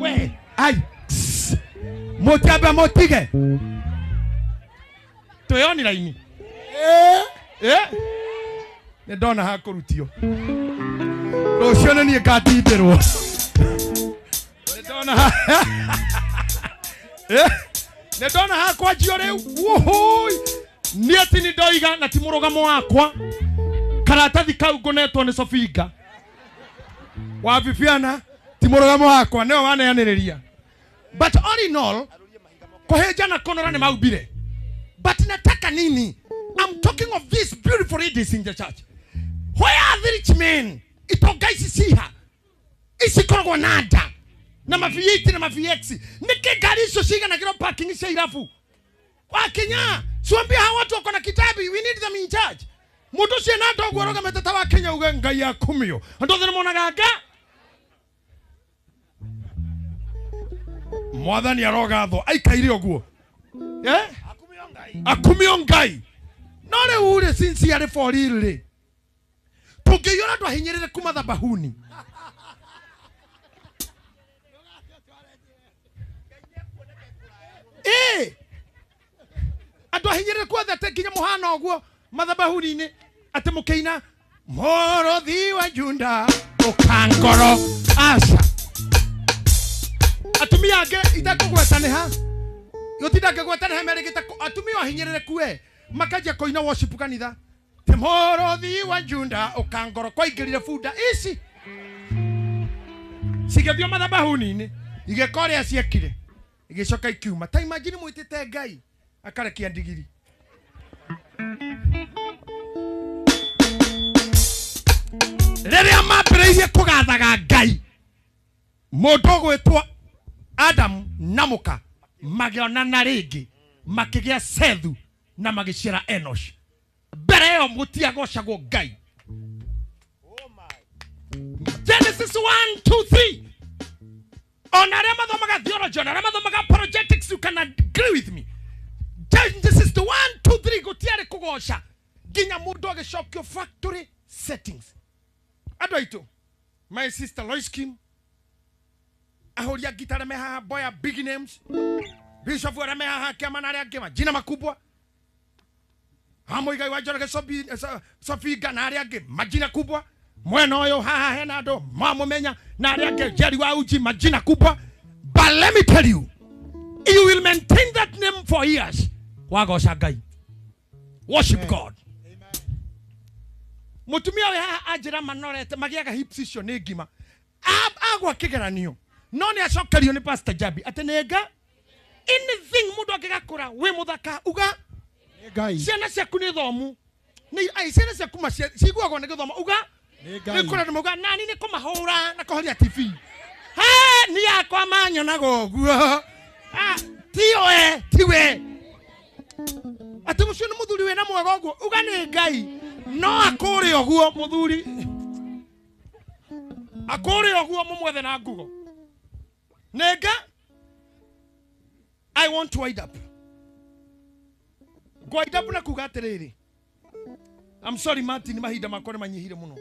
We, ai, motiaba motige. Tweyoni raini. Nĩ ndona hakũrutio. Rũciũ nĩ niĩ ngatindĩrwo. Nĩ ndona hakwanjio rĩu. Wuhui. Niĩ ti nĩ ndoiga na ti mũrũgamo wakwa. Karatathi kau ngũnetwo nĩ Sofinga. Wa Viviana ti mũrũgamo wakwa nĩwe waneanĩrĩria. But all in all, kũhĩnja na kũnora nĩ maumbire. But nataka nini? I'm talking of these beautiful ladies in the church. Where are the rich men? Itonga ici ciha. Ici koragwo na nda. Na ma V8 na ma VX. Nĩkĩ ngari icio ciganagĩrwo parking cia irabu? Wakinya, siwambie hawa watu wako na kitabi, we need them in church. Mũndũ ũcio na nda ũguo arũgamĩte ta wa Kenya uge Ngai akumio. Andũ othe nĩmonaga nga. Mwathani arogathwo aikaire ũguo. Eh? Akumio Ngai. No rĩu rĩ since arĩ for real rĩ. Tũngĩiyũra andũ ahinyĩrĩre kuma thabahuni. Andũ ahinyĩrĩre kuothe atĩ nginya mũhana ũguo mathabahuni-inĩ atĩ mũkĩina mũrũthi wa Juda ũkangoro aca. Atumia angĩ itekũgweta nĩ ha gũtinda ngĩgweta nĩ ha merĩgĩte atumia ahinyĩrĩre kue makanjia kũina worship kanitha te mũrũthi wa Juda ũkangoro kwaingĩrire bunda ici cigĩthiĩ mathabahuni-inĩ igĩka ũrĩa ciekire igĩcoka ikiuma. Ta imagine mwĩtĩte Ngai akarekia ndigiri. Rĩrĩa mambĩrĩirie kũgathaga Ngai mũndũ ũgwĩtwo Adam na mũka magĩonana rĩngĩ makĩgĩa Sethu na magĩciara Enosh. Mbere ĩyo mũtiagocagwo Ngai. Genesis 1, 2, 3. Ona arĩa mathomaga theology, ona arĩa mathomaga apologetics, you can agree with me. Genesis 1, 2, 3 gũtiarĩ kũgoca nginya mũndũ agĩcokio factory settings. Andũ aitũ, my sister Lois Kim ahũri a ngita arĩa me haha, boya big names, bishop arĩa me haha kĩama na arĩa angĩ majina makubwa, Muigai wa Njoroge Sofinga na arĩa angĩ majina kubwa, mwena ũyũ haha hena andũ mamũmenya na arĩa angĩ Jerry wa Uji majina kubwa. But let me tell you, you will maintain that name for years. Wagoca Ngai. Worship God. Mũtumia ũyũ haha anjĩra manorete magĩaga hips icio nĩ ngima. Agwa kĩgeranio. No nĩ acokerio nĩ Pastor Jabi atĩ nĩ nga anything mũndũ angĩgakũra wĩ mũthaka uga Ngai. Ciana ciaku nĩ thomu. Nĩ ai ciana ciaku ciguagwo nĩ gĩthomo uga nĩ kũrenda mauga nani nĩ kũmahũra na kũhoria TV. He ni yakwa manyonaga ũguo. Tiwe tiwe. Atĩ mũcio nĩ mũthuri wĩna mwega ũguo uga nĩ Ngai no akũrĩ ũguo mũthuri akũrĩ ũguo mũmwethe na ngugo. Nega I want to wind up. Wind up na kuga atĩrĩrĩ. I'm sorry Martin mahinda makwa nĩ manyihire mũno.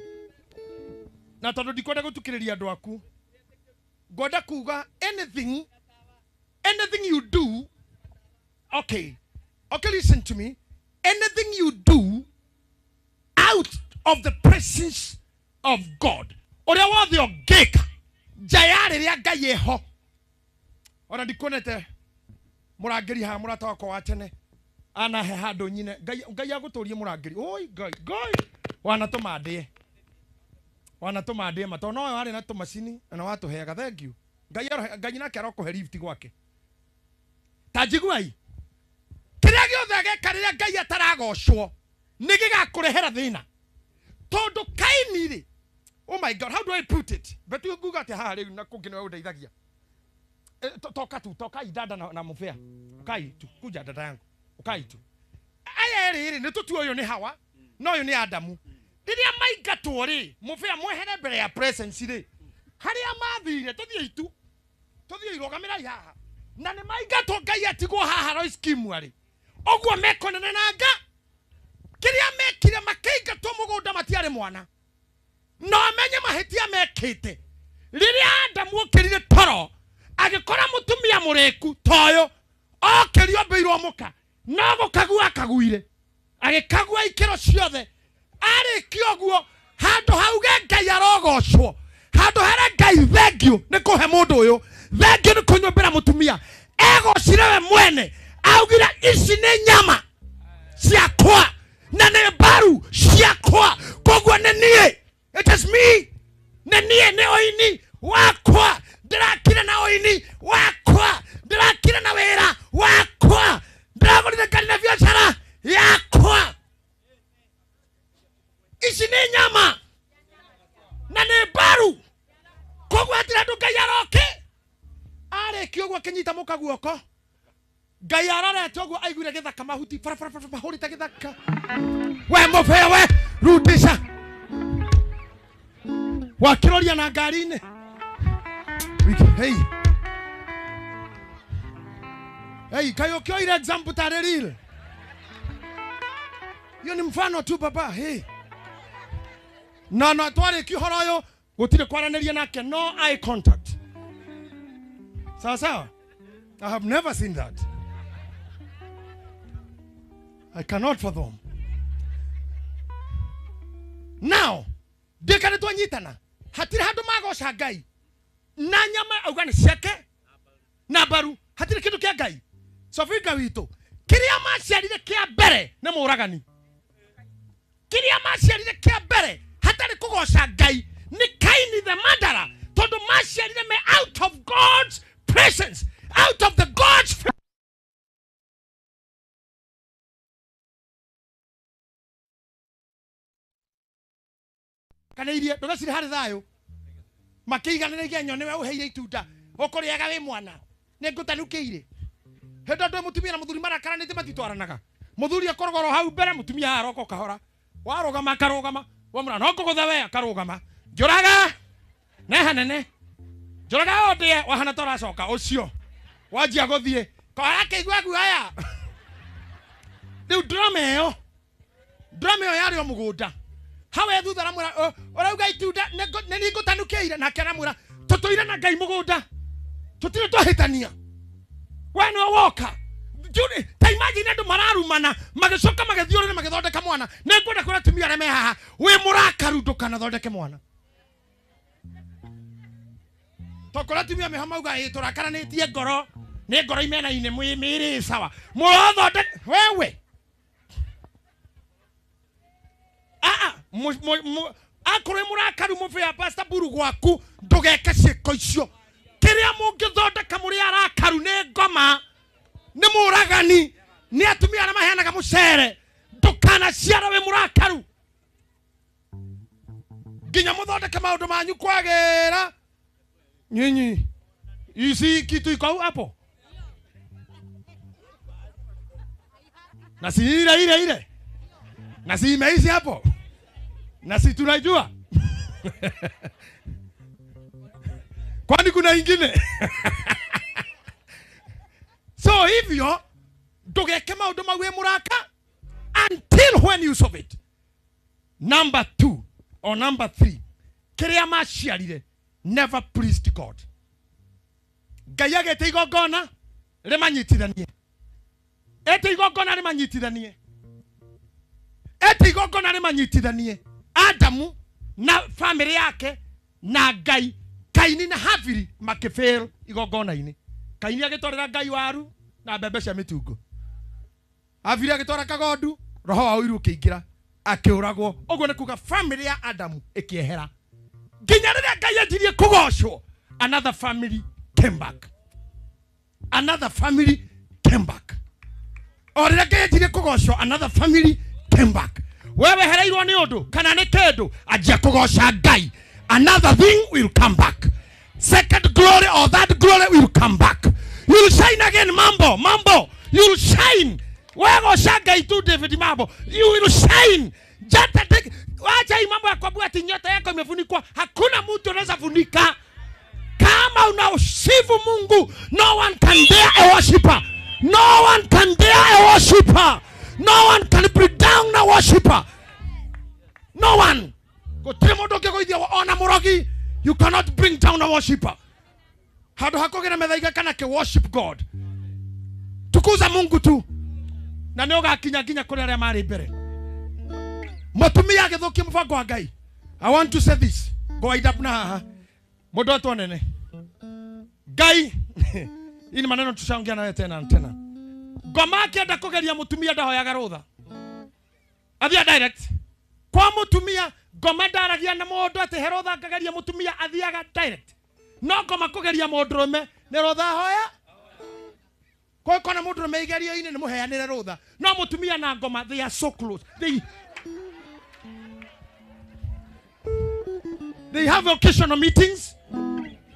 Na tondũ ndikwenda gũtukĩrĩria andũ aku. Ngwenda kuga anything you do, okay, listen to me. Anything you do out of the presence of God. Ũrĩa wothe ũngĩka nja ya rĩrĩa Ngai eho. Ona ndikuonete mũrangĩri haha mũrata wakwa wa tene anahe handũ nyine. Ngai agũtũrie mũrangĩri. Oi Ngai, Ngai wanatũma ndĩe. Wanatũma ndĩe ma tondũ nowe warĩ na tũmacini na watũheaga. Thank you. Ngai nake arokũhe lift gwake. Ta njiguai. Kĩrĩa gĩothe ageka rĩrĩa Ngai ataragocwo nĩ gĩgakũrehera thĩna. Tondũ Kaini rĩ, oh my God, how do I put it? But you nguga atĩ haha rĩu na kũngĩ nĩwe ũndeithagia. Toka tu, toka idada na mũbĩa. Ukai tu, kuja dada yangu. Ukai tu. Aya erĩ rĩ, nĩ tũtue ũyũ nĩ Hawa, na ũyũ nĩ Adamu. Rĩrĩa maingatwo rĩ, mũbĩa mwehere mbere ya presence rĩ, harĩa mathire, tũthiĩ itu, tũthiĩ irũgamĩrai haha. Na nĩ maingatwo Ngai atigwo haha Royce Kimwa rĩ. Ũguo mekonana na nga. Kĩrĩa mekire makĩingatwo mũgũnda matiarĩ mwana. No amenye mahĩtia mekĩte. Rĩrĩa Adamu okĩrire toro, agĩkora mũtumia mũrĩku toyo, okĩrio mbĩirwo mũka, no gũkagua akaguire. Agĩkagua ikĩro ciothe. Arĩkia ũguo, handũ hauge Ngai arogocwo. Handũ harĩa Ngai thengiũ nĩ kũhe mũndũ ũyũ, thengiũ nĩ kũnyũmbĩra mũtumia. Egocire we mwene, augire ici nĩ nyama ciakwa na nĩ mbaru ciakwa, koguo nĩ niĩ. It is me. Nĩ niĩ nĩ ũini wakwa. Ndĩrakire na ũini wakwa. Ndĩrakire na wĩra wakwa. Ndĩragũrire ngari na biacara yakwa. Ici nĩ nyama na nĩ mbaru, koguo hatirĩ handũ Ngai aroke. Arĩkia ũguo akĩnyita mũka guoko. Ngai arorete ũguo aiguire gĩthaka mahuti barabara mahũrĩte gĩthaka. We mũbĩa we rudisha. Wakĩroria na ngari-inĩ. Hey. Hey, kaĩ ũkĩoire example tarĩ real. Hiyo ni mfano tu baba. Hey. No twarĩkia ũhoro ũyũ gũtirĩ kwaranĩria nake, no eye contact. Sawa sawa? I have never seen that. I cannot fathom. Now, ndĩkane twanyitana. Hatirĩ handũ magoca Ngai. Na nyama auga nĩ ciake na mbaru. Hatirĩ kĩndũ kĩa Ngai. Sofika witũ. Kĩrĩa maciarire kĩa mbere nĩ mũũragani. Kĩrĩa maciarire kĩa mbere hatarĩ kũgoca Ngai nĩ Kaini the murderer. Tondũ maciarire me out of God's presence, out of the God's kana irie ndũgecire harĩ thayũ makĩiganĩra igenyo nĩwe ũheire itunda ũkũrĩaga wĩ mwana nĩ ngũtanukĩire. Hĩndĩ andũ mũtumia na mũthuri marakaranĩte matitwaranaga. Mũthuri akoragwo hau mbere, mũtumia aroka kahora. Warũgama akarũgama, wamwĩra no ngũgũtha we akarũgama. Njũraga ne hanene. Njũraga o ndĩe wahana ta ũracoka ũcio. Wanjia gũthiĩ kahora akĩigua guoya. Rĩu drama ĩyo yarĩ o mũgũnda. Hawe thutha aramwĩra ũrauga itunda nĩ niĩ ngũtanukĩire, nake aramwĩra tũtũire na Ngai mũgũnda tũtirĩ twahĩtania. We nĩwe woka. Ta imagine andũ mararumana magĩcoka magĩthiũrũra magĩthondeka mwana. Nĩ ngwenda kwĩra atumia arĩa me haha, wĩ mũrakaru ndũkanathondeke mwana. Tokora atumia meho mauga ĩ tũrakaranĩtie ngoro nĩ ngoro imena-inĩ mĩĩrĩ sawa. Mũrothondeka wewe. Akorwo mũrakaru mũbĩa Pastor Buru gwaku ndũgeke ciĩko icio. Kĩrĩa mũngĩthondeka mũrĩ arakaru nĩ ngoma, nĩ mũragani, nĩ atumia arĩa maheanaga mũcere. Ndukanaciara wi murakaru nginya muthondeke maundu manyu kwagera. Nyinyi isi kitu iko hapo na si ile ile ile na si imeisi hapo na si tunajua. Kwani kuna ingine? So hivyo ndugeke maundu mau wi muraka until when you solve it. Number 2 or number 3, kiria maciarire never pleased God. Ngai agete igongona rimanyitithanie, ete igongona rimanyitithanie, ete igongona rimanyitithanie Adamu na family yake na Ngai. Kaini na Habili makifail igongona-ini. Kaini agitwarira Ngai waru na mbembe cia mitungo, Habili agitwara kagondu, roho wa uiru ukiingira akiuragwo. Uguo ni kuga family ya Adamu ikiehera nginya riria Ngai anjirie kugocwo. Another family came back. Another family came back. O riria Ngai anjirie kugocwo, another family came back. Wewe hereirwo ni undu kana ni kindu, anjia kugoca Ngai, another thing will come back. Second glory or that glory will come back. You'll shine again. Mambo, mambo, you'll shine. Wewe goca tu David mambo, you will shine. Jata take, wacha hii mambo ya kuambia ati nyota yako imefunikwa. Hakuna mtu anaweza funika. Kama unausifu Mungu, no one can dare a worshiper. No one can dare a worshiper. No one can bring down a worshiper. No one. Gutire mundu ungigoithia ona murogi. You cannot bring down a worshiper. Handu hakugera methaiga kana ke worship God. Tukuza Mungu tu. Na ni ugakinya nginya kuri aria mari mbere. Mutumia agithukia mubango wa Ngai. I want to say this. Go wind up na haha. Mundu atwonene. Ngai hii ni maneno tushaongea nawe tena na tena. Ngoma akienda kugeria mutumia ndahoyaga rutha. Athia direct. Kwa mutumia ngoma ndaragia na mundu ati he rutha ngageria mutumia athiaga direct. No ngoma kugeria mundurume ni rutha hoya. Kwa kona mundurume igerio-ini ni muheanire rutha. No mutumia na ngoma they are so close. They have occasional meetings.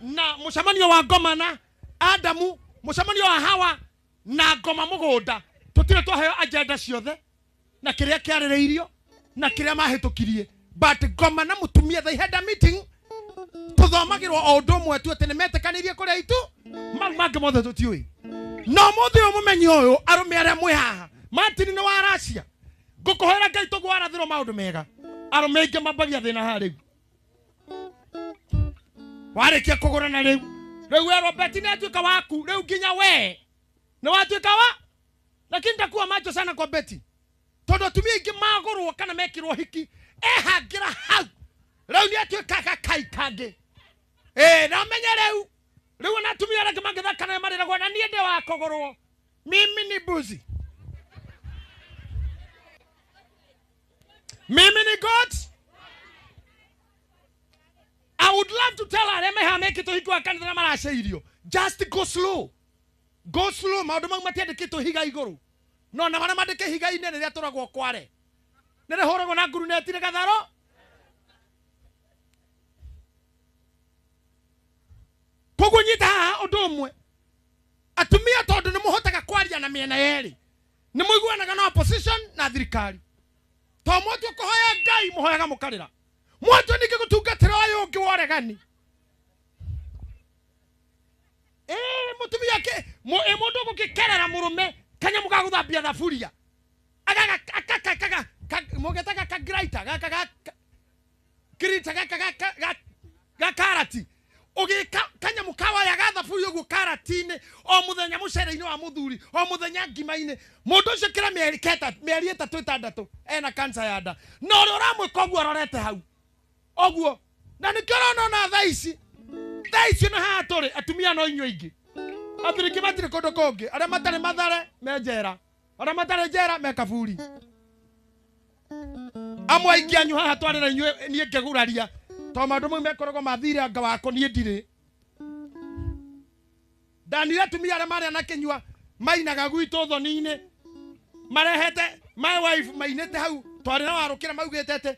Na mucemanio wa ngoma na Adamu, mucemanio wa Hawa na ngoma mugunda. Tutire twaheo agenda ciothe na kiria kiarĩrĩirio na kiria mahĩtũkirie. But ngoma na mutumia they had a meeting. Tuthomagĩrwo o ũndũ ũmwe tu atĩ nĩmetĩkanĩirie kũrĩa itu mau mangĩ mothe tũtiũĩ. No mũthĩ ũyũ mũmenyi ũyũ arũme arĩa mwĩ haha Martin nĩ wa Russia, ngũkũhoera Ngai tũguo warathĩrwo maũndũ mega. Arũme aingĩ mambagia thĩna haha rĩu. Warĩkia kũgũrana rĩu, rĩu we Robert nĩ atuĩka waku, rĩu nginya we nĩ watuĩka wa, lakini ndakuwa macho sana kwa Betty tondũ atumia aingĩ magũrwo kana mekĩrwo hiki ehangĩra hau rĩu nĩ atuĩka gakai kangĩ. Na menye rĩu rĩu ona atumia arĩa angĩ mangĩthaka nawe marĩragwo na niĩ ndĩ wa kũgũrwo, mimi ni mbuzi, mimi ni God. I would love to tell arĩa mehaha mekĩtwo hiki wa kanitha na maraceirio, just go slow. Go slow. Maũndũ mau matiandĩkĩtwo higa igũrũ. No na marĩa mandĩke higa-inĩ rĩrĩa tũragwo kware nĩ rĩhũragwo na nguruneti rĩgatharo. Koguo nyita haha ũndũ ũmwe, atumia tondũ nĩ mũhotaga kwaria na mĩena yerĩ, nĩ mũiguanaga na opposition na thirikari. To mwatue kũhoya Ngai mũhoyaga mũkarĩra, mwatue ningĩ gũtungatĩra ũyũ ũngĩ wa ũregani. Mutumia ke mundu gukikerera murume kanyamu ga guthambia thaburia aga mugetaga ka grita gaka ga grita gaka ga karati ugika kanyamu kawaya ga thaburia uguo karati-ini o muthenya mucere-ini wa muthuri o muthenya ngima-ini. Mundu ucio kira mieri keta mieri 3 6 ena cancer ya nda no uria uramwika uguo arorete hau uguo na nikio urona ona thaa ici na haha tũrĩ atumia no inyuĩ aingĩ. Athiriki matirĩ kũndũ kũngĩ, arĩa matarĩ Mathare me njera, arĩa matarĩ njera me kaburi. Amwe aingĩ anyu haha twarĩ na inyuĩ niĩ ngĩguraria tondũ maũndũ mau mekoragwo mathire anga wako niĩ ndirĩ. Ndanire atumia arĩa marĩ na kĩnyua mainaga gwitũ thoni-inĩ My wife mainĩte hau twarĩ na warũkĩra maugĩte atĩ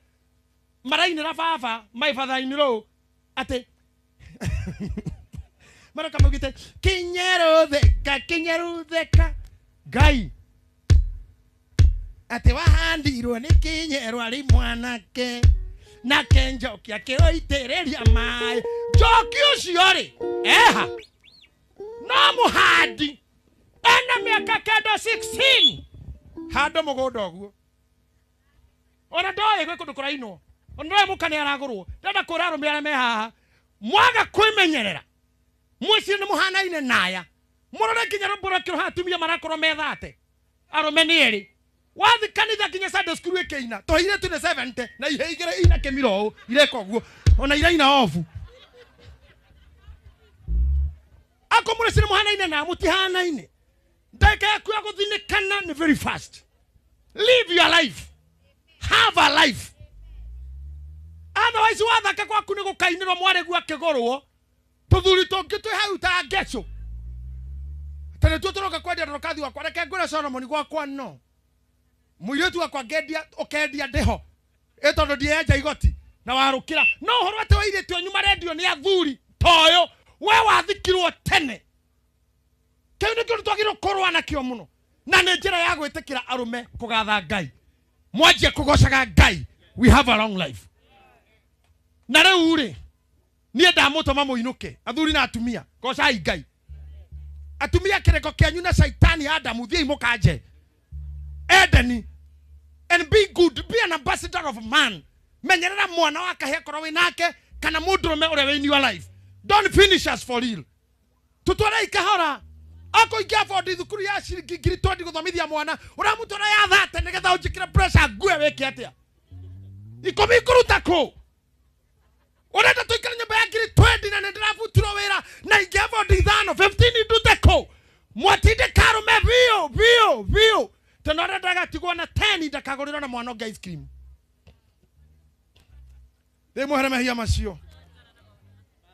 marainĩra baba my father in law atĩ maroka maugĩte kinyerutheka kinyerutheka Ngai atĩ wahandirwo nĩ kinyeru arĩ mwanake nake njoki akĩoitĩrĩria maĩ njoki ũcio rĩ eha no mũhandi ena mĩaka kenda 16 handå må gå nda å guo ona ndoä gwä kå ndå kå rainwo ona ndoä må ka nä aragå rwo ndenda kå ra arå me arä a me haha mwaga kwä menyerera mwä nä må hanaine naya må rore nginya rå mbå rå atumia marakorwo methate arå me nä erä wathi kanitha nginya Sunday school ĩkĩina tũhire tu nĩ 70 na ihe igĩrĩ ina kĩmira ũũ ireka ũguo ona iraina obu ako mũrĩci nĩ mũhanaine na mũtihanaine ndagĩka yaku ya gũthinĩkana nĩ very fast. Live your life, have a life, otherwise wathaka gwaku nĩ gũkainĩrwo mwarĩguo akĩgũrwo tũthuri tũngĩ twĩ hau ta ngecũ tene tuo tũroka kwendia ndorokathi wakwa reke ngwĩre Solomon gwakwa no mũirĩtu wakwa ngendia ũkendia ndĩho ĩ tondũ ndienja igoti na warũkĩra no ũhoro atĩ wairĩtu anyu marendio nĩ athuri toyo we wathikirwo tene kĩu nĩkĩo twagĩrĩirwo kũrũa nakĩo mũno na nĩ njĩra ya gwĩtĩkĩra arũme kũgatha Ngai mwanjie kũgocaga Ngai we have a long life na rĩu rĩ niĩ ndamũtũma mũinũke athuri na atumia gocai Ngai atumia kĩrĩko kĩanyu na caitani Adamu thiĩi mũkanje Edeni and be good, be an ambassador of man. Menyerera mwana wa kahĩa korwo wĩ nake kana mũndũrũme ũrĩa wĩ in your life. Don't finish us for real. Tutwarei kahora ako ingĩ afford thukuru ya ciringi ngiri 20 gũthomithia mwana ũramũtwara ya 30 nĩgetha ũnjĩkĩre pressure ngue wĩke atĩa ikũmi ngũruta kũ ũrenda tũikare nyũmba ya ngiri 20 na nĩndĩrabutirwo wĩra na ingĩ afford ithano 15 ndute kũ mwatindĩka arũme biũ biũ biũ tondũ arĩa ndagatigwo na 10 ndakagũrĩrwo na mwana ũngĩ ice cream thĩ mwehere mehia macio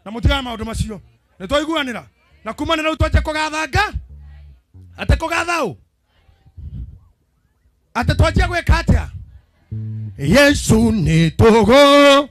na mũtigane maũndũ macio nĩ twaiguanĩra na kuma nĩ rĩu twanjie kũgathanga atĩ kũgatha ũ atĩ twanjie gwĩka atĩa Yesu nĩ tũgũ